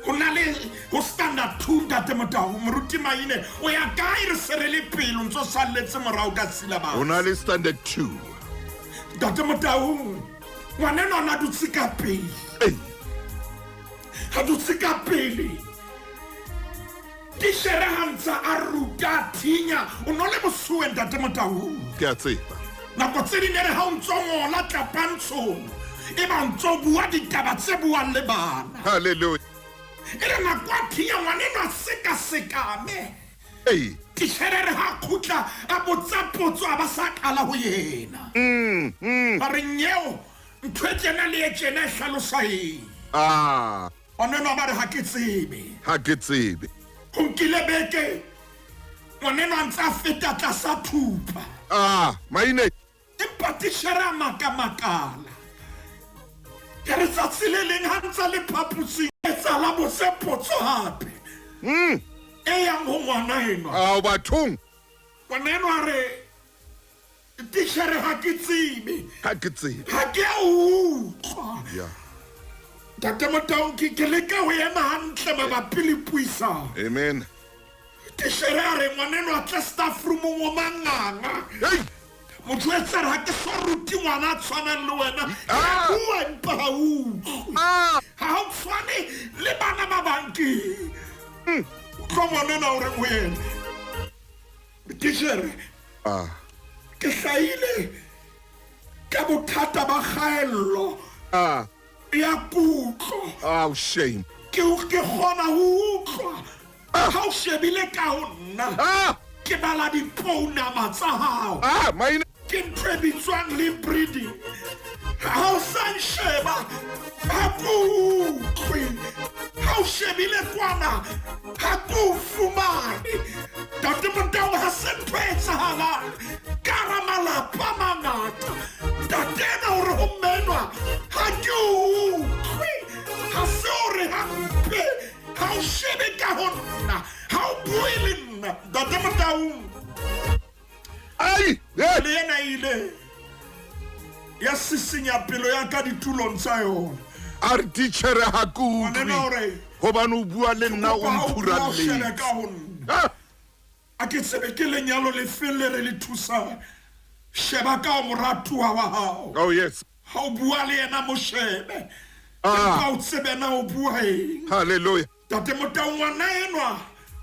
C: Ho na le ho standard 2, Ntate Motau, Moruti Maine, o ya kae re se re le pele, o ntso salletse morao ka syllabus.
B: Ho na le standard 2.
C: Ntate Motau, ngwanenwa o na dutse ka pele.
B: Ei.
C: Ha dutse ka pele. Tishere ha ntsa a ruta, a thinya, o no le mosuwe Ntate Motau.
B: Ke a tseba.
C: Nako tse ding ere ha o ntso ngola tlapantshong, e ba ntso bua ditaba tse buang le bana.
B: Hallelujah.
C: E re nako a thinya ngwanenwa sekasekame.
B: Ei.
C: Tishere re ha kgutla a botsa potso a ba sa qala ho yena. Ba re nyeo ntho e tjena le e tjena e hlalosa eng?
B: Ah.
C: Ngwanenwa ba re ha ke tsebe.
B: Ha ke tsebe.
C: Ho nkile beke ngwanenwa a ntse a feta tlasa thupa.
B: Ah, maine.
C: Empa tishere a makamakala. Ke re tsatsi le leng ha ntse le phaposing etsahala botse potso hape. E yang ho ngwana enwa.
B: Ao bathong.
C: Ngwana enwa re tishere ha ke tsebe.
B: Ha ke tsebe.
C: Ha ke a utlwa.
B: Yeah.
C: Ntate Motaung, ke leka ho ema hantle mabapi le puisano.
B: Amen.
C: Tishere a re ngwanenwa tle staff roomong o manganga.
B: Hey!
C: Motho e tsere ha ke so rute ngwana a tshwanang le wena. Ke a
B: Ah!
C: bua empa ha o utlwe.
B: Ah!
C: Ha o tshwane le bana ba bang ke. Utlwa ngwanenwa o reng ho yena. Tishere,
B: Ah.
C: ke hlahile ka bothata ba kgaello.
B: Ah.
C: Ya kutlo.
B: Oh, shame.
C: Ke kgona ho utlwa. Ha o shebile ka ho nna.
B: Ah!
C: Ke bala dipounama tsa hao.
B: Ah, maine.
C: Ke ntho e bitswang lip reading. Ha o sa nsheba, ha ke utlwe. Ha o shebile kwana, ha ke o fumane. Ntate Motaung, ha se ntho e etsahalang ka hara malapa a mangata. Ntate ena o re ho mme enwa, ha ke utlwe. Ha se hore hampe, ha o shebe ka ho nna, ha o bue le nna. Ntate Motaung.
B: Ai!
C: Le ena e ile ya sisinya pelo ya ka ditulong tsa yona.
B: A re titjhere ha ke utlwe hobane o bua le nna o mphuralletse.
C: Ka ho nna. A ke tsebe ke lenyalo lefeng le re le thusang. Sheba ka ho moratuwa wa hao.
B: Oh yes.
C: Ha o bua le yena mo shebe. Empa o tsebe na o bua eng.
B: Hallelujah.
C: Tate Motau ngwana enwa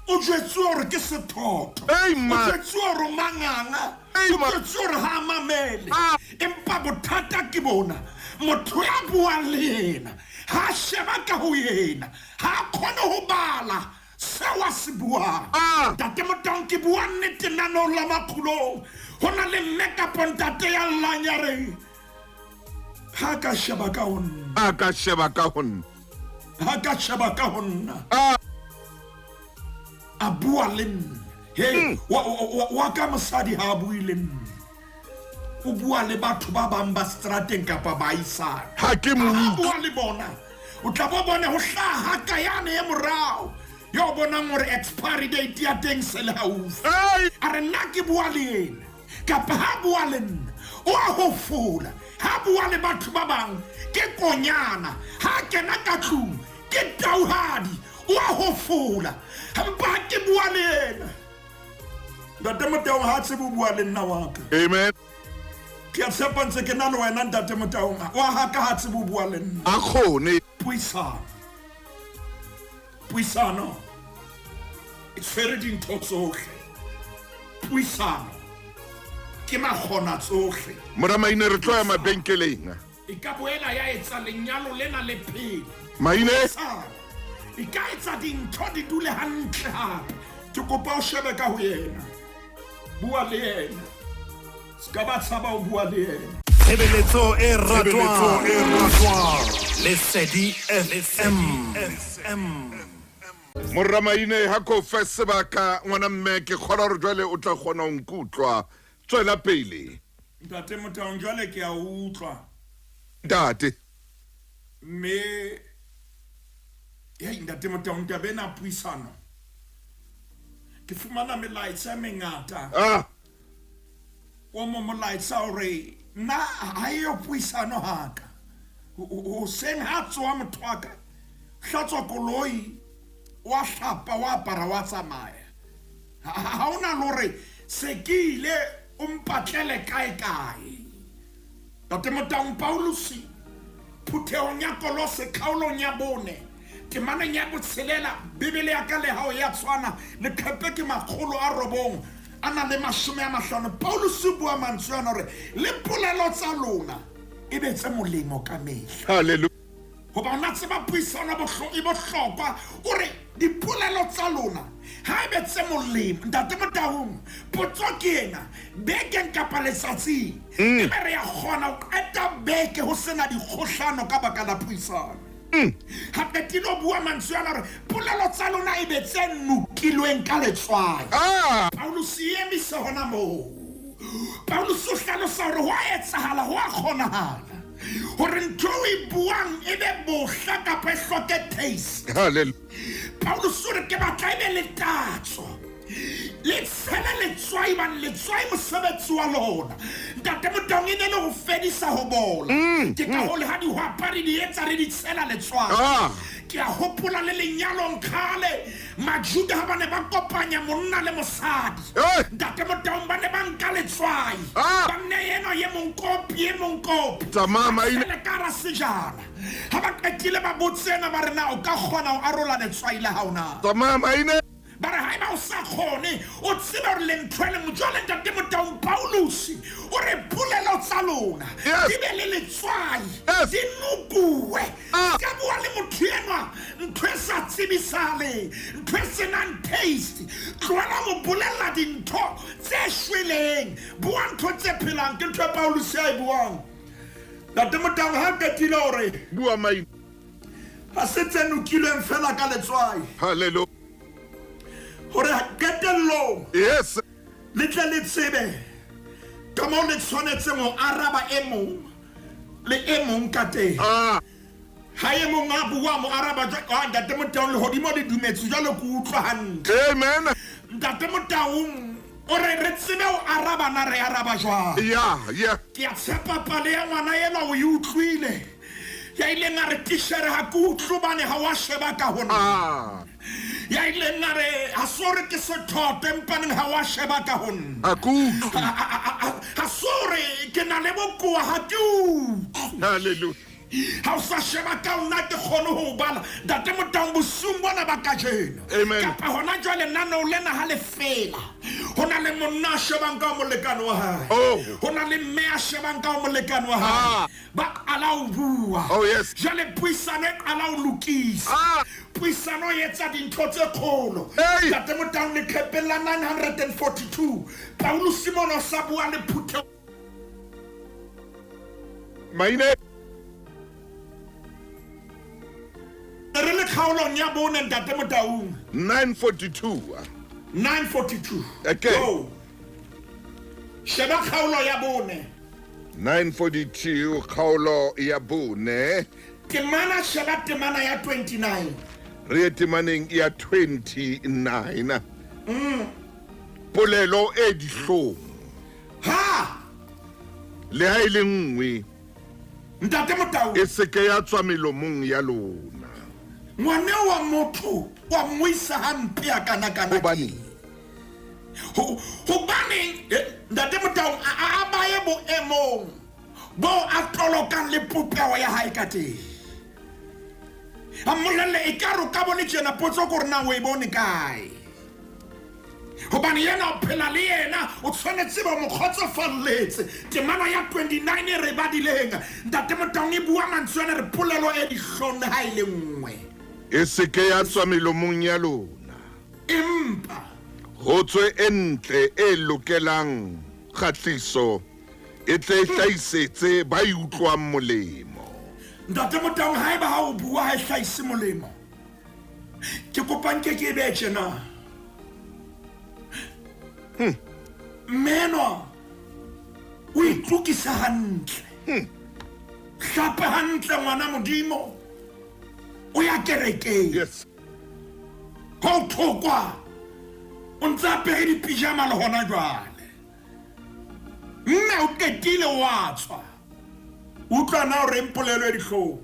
C: o jwetsuwe hore ke sethotho.
B: Ei,
C: O
B: ma.
C: jwetsuwe hore o manganga.
B: Ei,
C: O
B: ma.
C: jwetsuwe hore ha a mamele.
B: Ah.
C: Empa bothata ke bona. Motho ya buang le yena ha a sheba ka ho yena, ha a kgone ho bala seo a se buang.
B: Ah.
C: Ntate Motaung, ke bua nnete naneong la Makgulong. Ho na le mme kapa ntate ya llang ya reng ha a ka sheba ka ho nna.
B: A ka sheba ka ho nna.
C: Ha ka sheba ka ho nna.
B: Ah.
C: A bua le nna. Hey, wa ka mosadi ha a bue le nna. O bua le batho ba bang ba strateng kapa baahisane.
B: Ha ke mo
C: Ha
B: utlwe.
C: bua le bona, o tla bo bone ho hlaha ka yane e morao. Yo bonang hore expiry date ya teng se le haufi.
B: Hey!
C: A re nna ke bua le yena kapa ha bua le nna o a hofola. Ha bua le batho ba bang ke konyana, ha kena ka tlung ke tauhadi, o a hofola. Empa ha ke bua le yena, Ntate Motaung ha tsebe ho bua le nna wa ka.
B: Amen.
C: Ke a tshepa ntse ke na le wena Ntate Motaung, wa ha ka ha tsebe ho bua le nna.
B: A kgone.
C: Puisano. Puisano e tshwere dintho tsohle. Puisano ke makgona tsohle.
B: Mora Maine, re tlo ya mabenkeleng.
C: E ka boela ya etsa lenyalo lena le phele.
B: Maine.
C: Puisano e ka etsa dintho di dule hantle hape. Ke kopa o shebe ka ho yena. Bua le yena. Se ka ba tshaba ho bua le yena.
D: Tshebeletso e ratwang. Lesedi FM.
B: Mora Maine, ha ko fe sebaka ngwana mme, ke kgolwa hore jwale o tla kgona ho nkutlwa. Tswela pele.
C: Ntate Motaung, jwale ke a utlwa.
B: Ntate.
C: Mme hei Ntate Motaung, taba ena puisano. Ke fumana melaetsa e mengata.
B: Ah.
C: O mo molaetsa hore nna ha eyo puisano haka. Hoseng ha tsoha motho wa ka, hlatswa koloi, wa hlapa, wa apara, wa tsamaya. Ha hona le hore se ke ile o mpatlele kae kae. Ntate Motaung, Paulus phuthehong ya Kolose kgaolong ya 4 temaneng ya 6, Bibele ya ka le hao ya tshwana, leqhepe ke 950. Paulus o bua mantswe ana hore le polelo tsa lona e be tse molemo ka mehla.
B: Hallelujah.
C: Hoba ona tseba puisano e bohlokwa, o re dipolelo tsa lona ha e be tse molemo. Ntate Motaung, potso ke ena, bekeng kapa letsatsing, ebe re ya kgona ho qeta beke ho sena dikgohlano ka baka la puisano. Ha qetile ho bua mantswe ana hore polelo tsa lona e be tse nokilweng ka letswai. Paulus e emisa hona moo. Paulus o hlalosa hore ho a etsahala, ho a kgonahala hore ntho o e buang e be bohla kapa e hloke taste.
B: Hallelujah.
C: Paulus o re ke batla e be le tatso. Le tshele letswai, bane letswai mosebetsi wa lona. Ntate Motaung, e ne le ho fedisa ho bola. Ke ka hoo le ha dihwapa re di etsa re di tshela letswai. Ke a hopola le lenyalong kgale, Majuda ha ba ne ba kopanya monna le mosadi. Ntate Motaung, ba ne ba nka letswai. Ba nne enwa ye mong kopi, ye mong kopi.
B: Tsamaya,
C: Ba
B: Maine.
C: tshele ka hara sejana. Ha ba qetile ba botse ena ba re na o ka kgona ho arola letswai la hao na?
B: Tsamaya, Maine.
C: Ba re haeba o sa kgone, o tsebe hore le ntho e le nngwe. Jwale Ntate Motaung, Paulus o re polelo tsa lona di be le letswai, di nokuwe. Ka bua le motho enwa ntho e sa tsebisahaleng, ntho e senang taste. Tlohela mo bolella dintho tse shweleng, bua ntho tse phelang. Ke ntho e Paulus a e buang. Ntate Motaung ha qetile hore
B: bua mai
C: ha se tse nokilweng fela ka letswai.
B: Hallelujah.
C: Hore qetellong
B: yes
C: le tle le tsebe ka moo le tshwanetseng ho araba e mong le e mong ka teng.
B: Ah.
C: Ha e mong a bua mo araba jwang, Ntate Motaung lehodimo le dumetse jwalo ke utlwa hantle.
B: Amen.
C: Ntate Motaung o re re tsebe ho araba na re araba jwang.
B: Yeah, yeah.
C: Ke a tshepa pale ya ngwana enwa o e utlwile. Ya ileng a re tishere ha ke utlwe hobane ha wa sheba ka ho nna.
B: Ah.
C: Ya ileng a re ha se hore ke sethoto empaneng ha wa sheba ka ho nna.
B: Ha ke utlwe.
C: Ha se hore ke na le bokowa ha ke utlwe.
B: Hallelujah.
C: Ha o sa sheba ka nna ke kgone ho bala. Ntate Motaung bosiung bona ba kajeno.
B: Amen.
C: Kapa hona jwale lenaneo lena ha le fela. Ho na le monna a shebang ka molekane wa hae.
B: Oh.
C: Ho na le mme a shebang ka molekane wa hae.
B: Ah.
C: Ba qala ho bua.
B: Oh, yes.
C: Jwale puisano e qala ho lokisa.
B: Ah.
C: Puisano e etsa dintho tse kgolo.
B: Hey.
C: Ntate Motaung leqhepeng la 942. Paulus Simon o sa bua le phutheho.
B: Maine.
C: Re le kgaolong ya bone Ntate Motaung.
B: 942.
C: 942.
B: Okay.
C: Go. Sheba kgaolo ya bone.
B: 942 kgaolo ya bone.
C: Temana, sheba temana ya 29.
B: Re ye temaneng ya 29. Polelo e dihlong.
C: Ha.
B: Le ha e le nngwe.
C: Ntate Motaung.
B: E se ke ya tswa melomong ya lona.
C: Ngwana wa motho wa mmuisa hampe a kana kana.
B: Hobaneng?
C: Hobaneng Ntate Motaung a baye boemong bo a tolokang le popeho ya hae ka teng. A mmolelle e ka re o ka bone tjena, potso ke hore na o e bone kae. Hobane yena o phela le yena, o tshwanetse ba mo kgotsofalletse. Temana ya 29 e re badileng, Ntate Motaung e bua mantswe ana re polelo e dihlong le ha e le nngwe.
B: E se ke ya tswa melomong ya lona.
C: Empa
B: ho tswe e ntle e lokelang kgahliso, e tle e hlahisetse ba e utlwang molemo.
C: Ntate Motaung, haeba ha o bua ha e hlahise molemo, ke kopa nke ke e behe tjena. Mmenwa o itlokisa hantle. Hlape hantle ngwana Modimo. O ya kerekeng.
B: Yes.
C: Ho thokwa. O ntse apere dipijama le hona jwale. Mme o qetile wa tswa. Utlwa na o reng polelo e dihlong.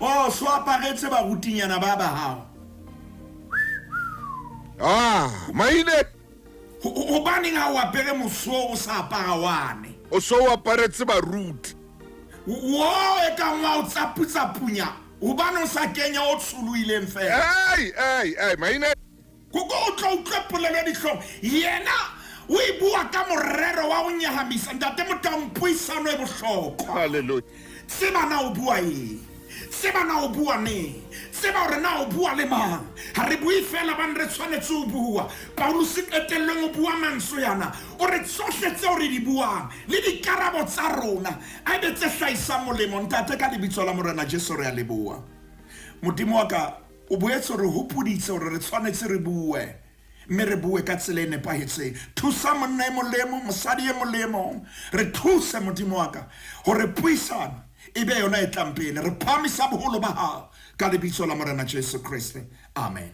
C: Oh, so aparetse barutinyana ba ba hao.
B: Ah, maine.
C: Hobaneng ha o apere mosuo o sa apara wane?
B: O so o aparetse baruti.
C: Wo e kang wa o tsaputsapunya. Hobane o sa kenya o tsholohileng fela.
B: Ei, ei, ei, maine.
C: Koko o tlo utlwe polelo e dihlong. Yena o e bua ka morero wa ho nyahamisa. Ntate Motaung, puisano e bohlokwa.
B: Hallelujah.
C: Tseba na o bua eng. Tseba na o bua neng. Tseba hore na o bua le mang. Ha re bue fela bane re tshwanetse ho bua. Paulus qetellong o bua mantswe yana. O re tsohle tseo re di buang le dikarabo tsa rona a ebe tse hlahisang molemo. Ntate, ka lebitso la Morena Jesu re a leboha. Modimo wa ka o boetse re hopoditse hore re tshwanetse re bue, mme re bue ka tsela e nepahetseng. Thusa monna e molemo, mosadi e molemo. Re thuse Modimo wa ka hore puisano e be yona e tlang pele. Re phahamisa boholo ba hao ka lebitso la Morena Jesu Kreste. Amen.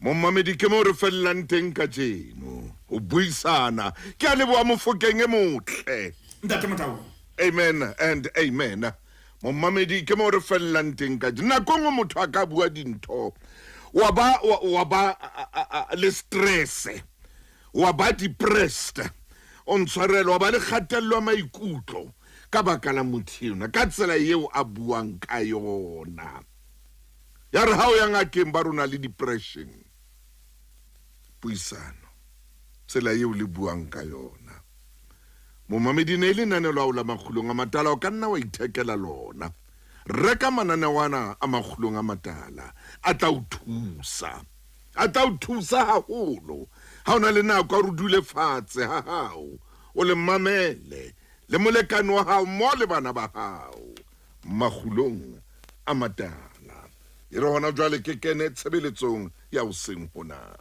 B: Momamedi, ke mo re fellang teng kajeno ho buisana. Ke a leboha Mofokeng e motle.
C: Ntate Motaung.
B: Amen and amen. Momamedi, ke mo re fellang teng kajeno. Nako nngwe motho a ka bua dintho, wa ba, wa ba le stress, wa ba depressed, o ntshwarele, wa ba le kgatello ya maikutlo ka baka la motho enwa, ka tsela eo a buang ka yona. Ya re ha o ya ngakeng ba rona le depression. Puisano, tsela eo le buang ka yona. Momamedi, ne e lenaneo la hao la Makgulong a Matala, o ka nna wa ithekela lona. Reka mananeo ana a Makgulong a Matala, a tla o thusa. A tla o thusa haholo ha o na le nako ya hore o dule fatshe ha hao o le mamele le molekane wa hao mmoho le bana ba hao makgulong a matala. E re hona jwale ke kene tshebeletsong ya hoseng hona.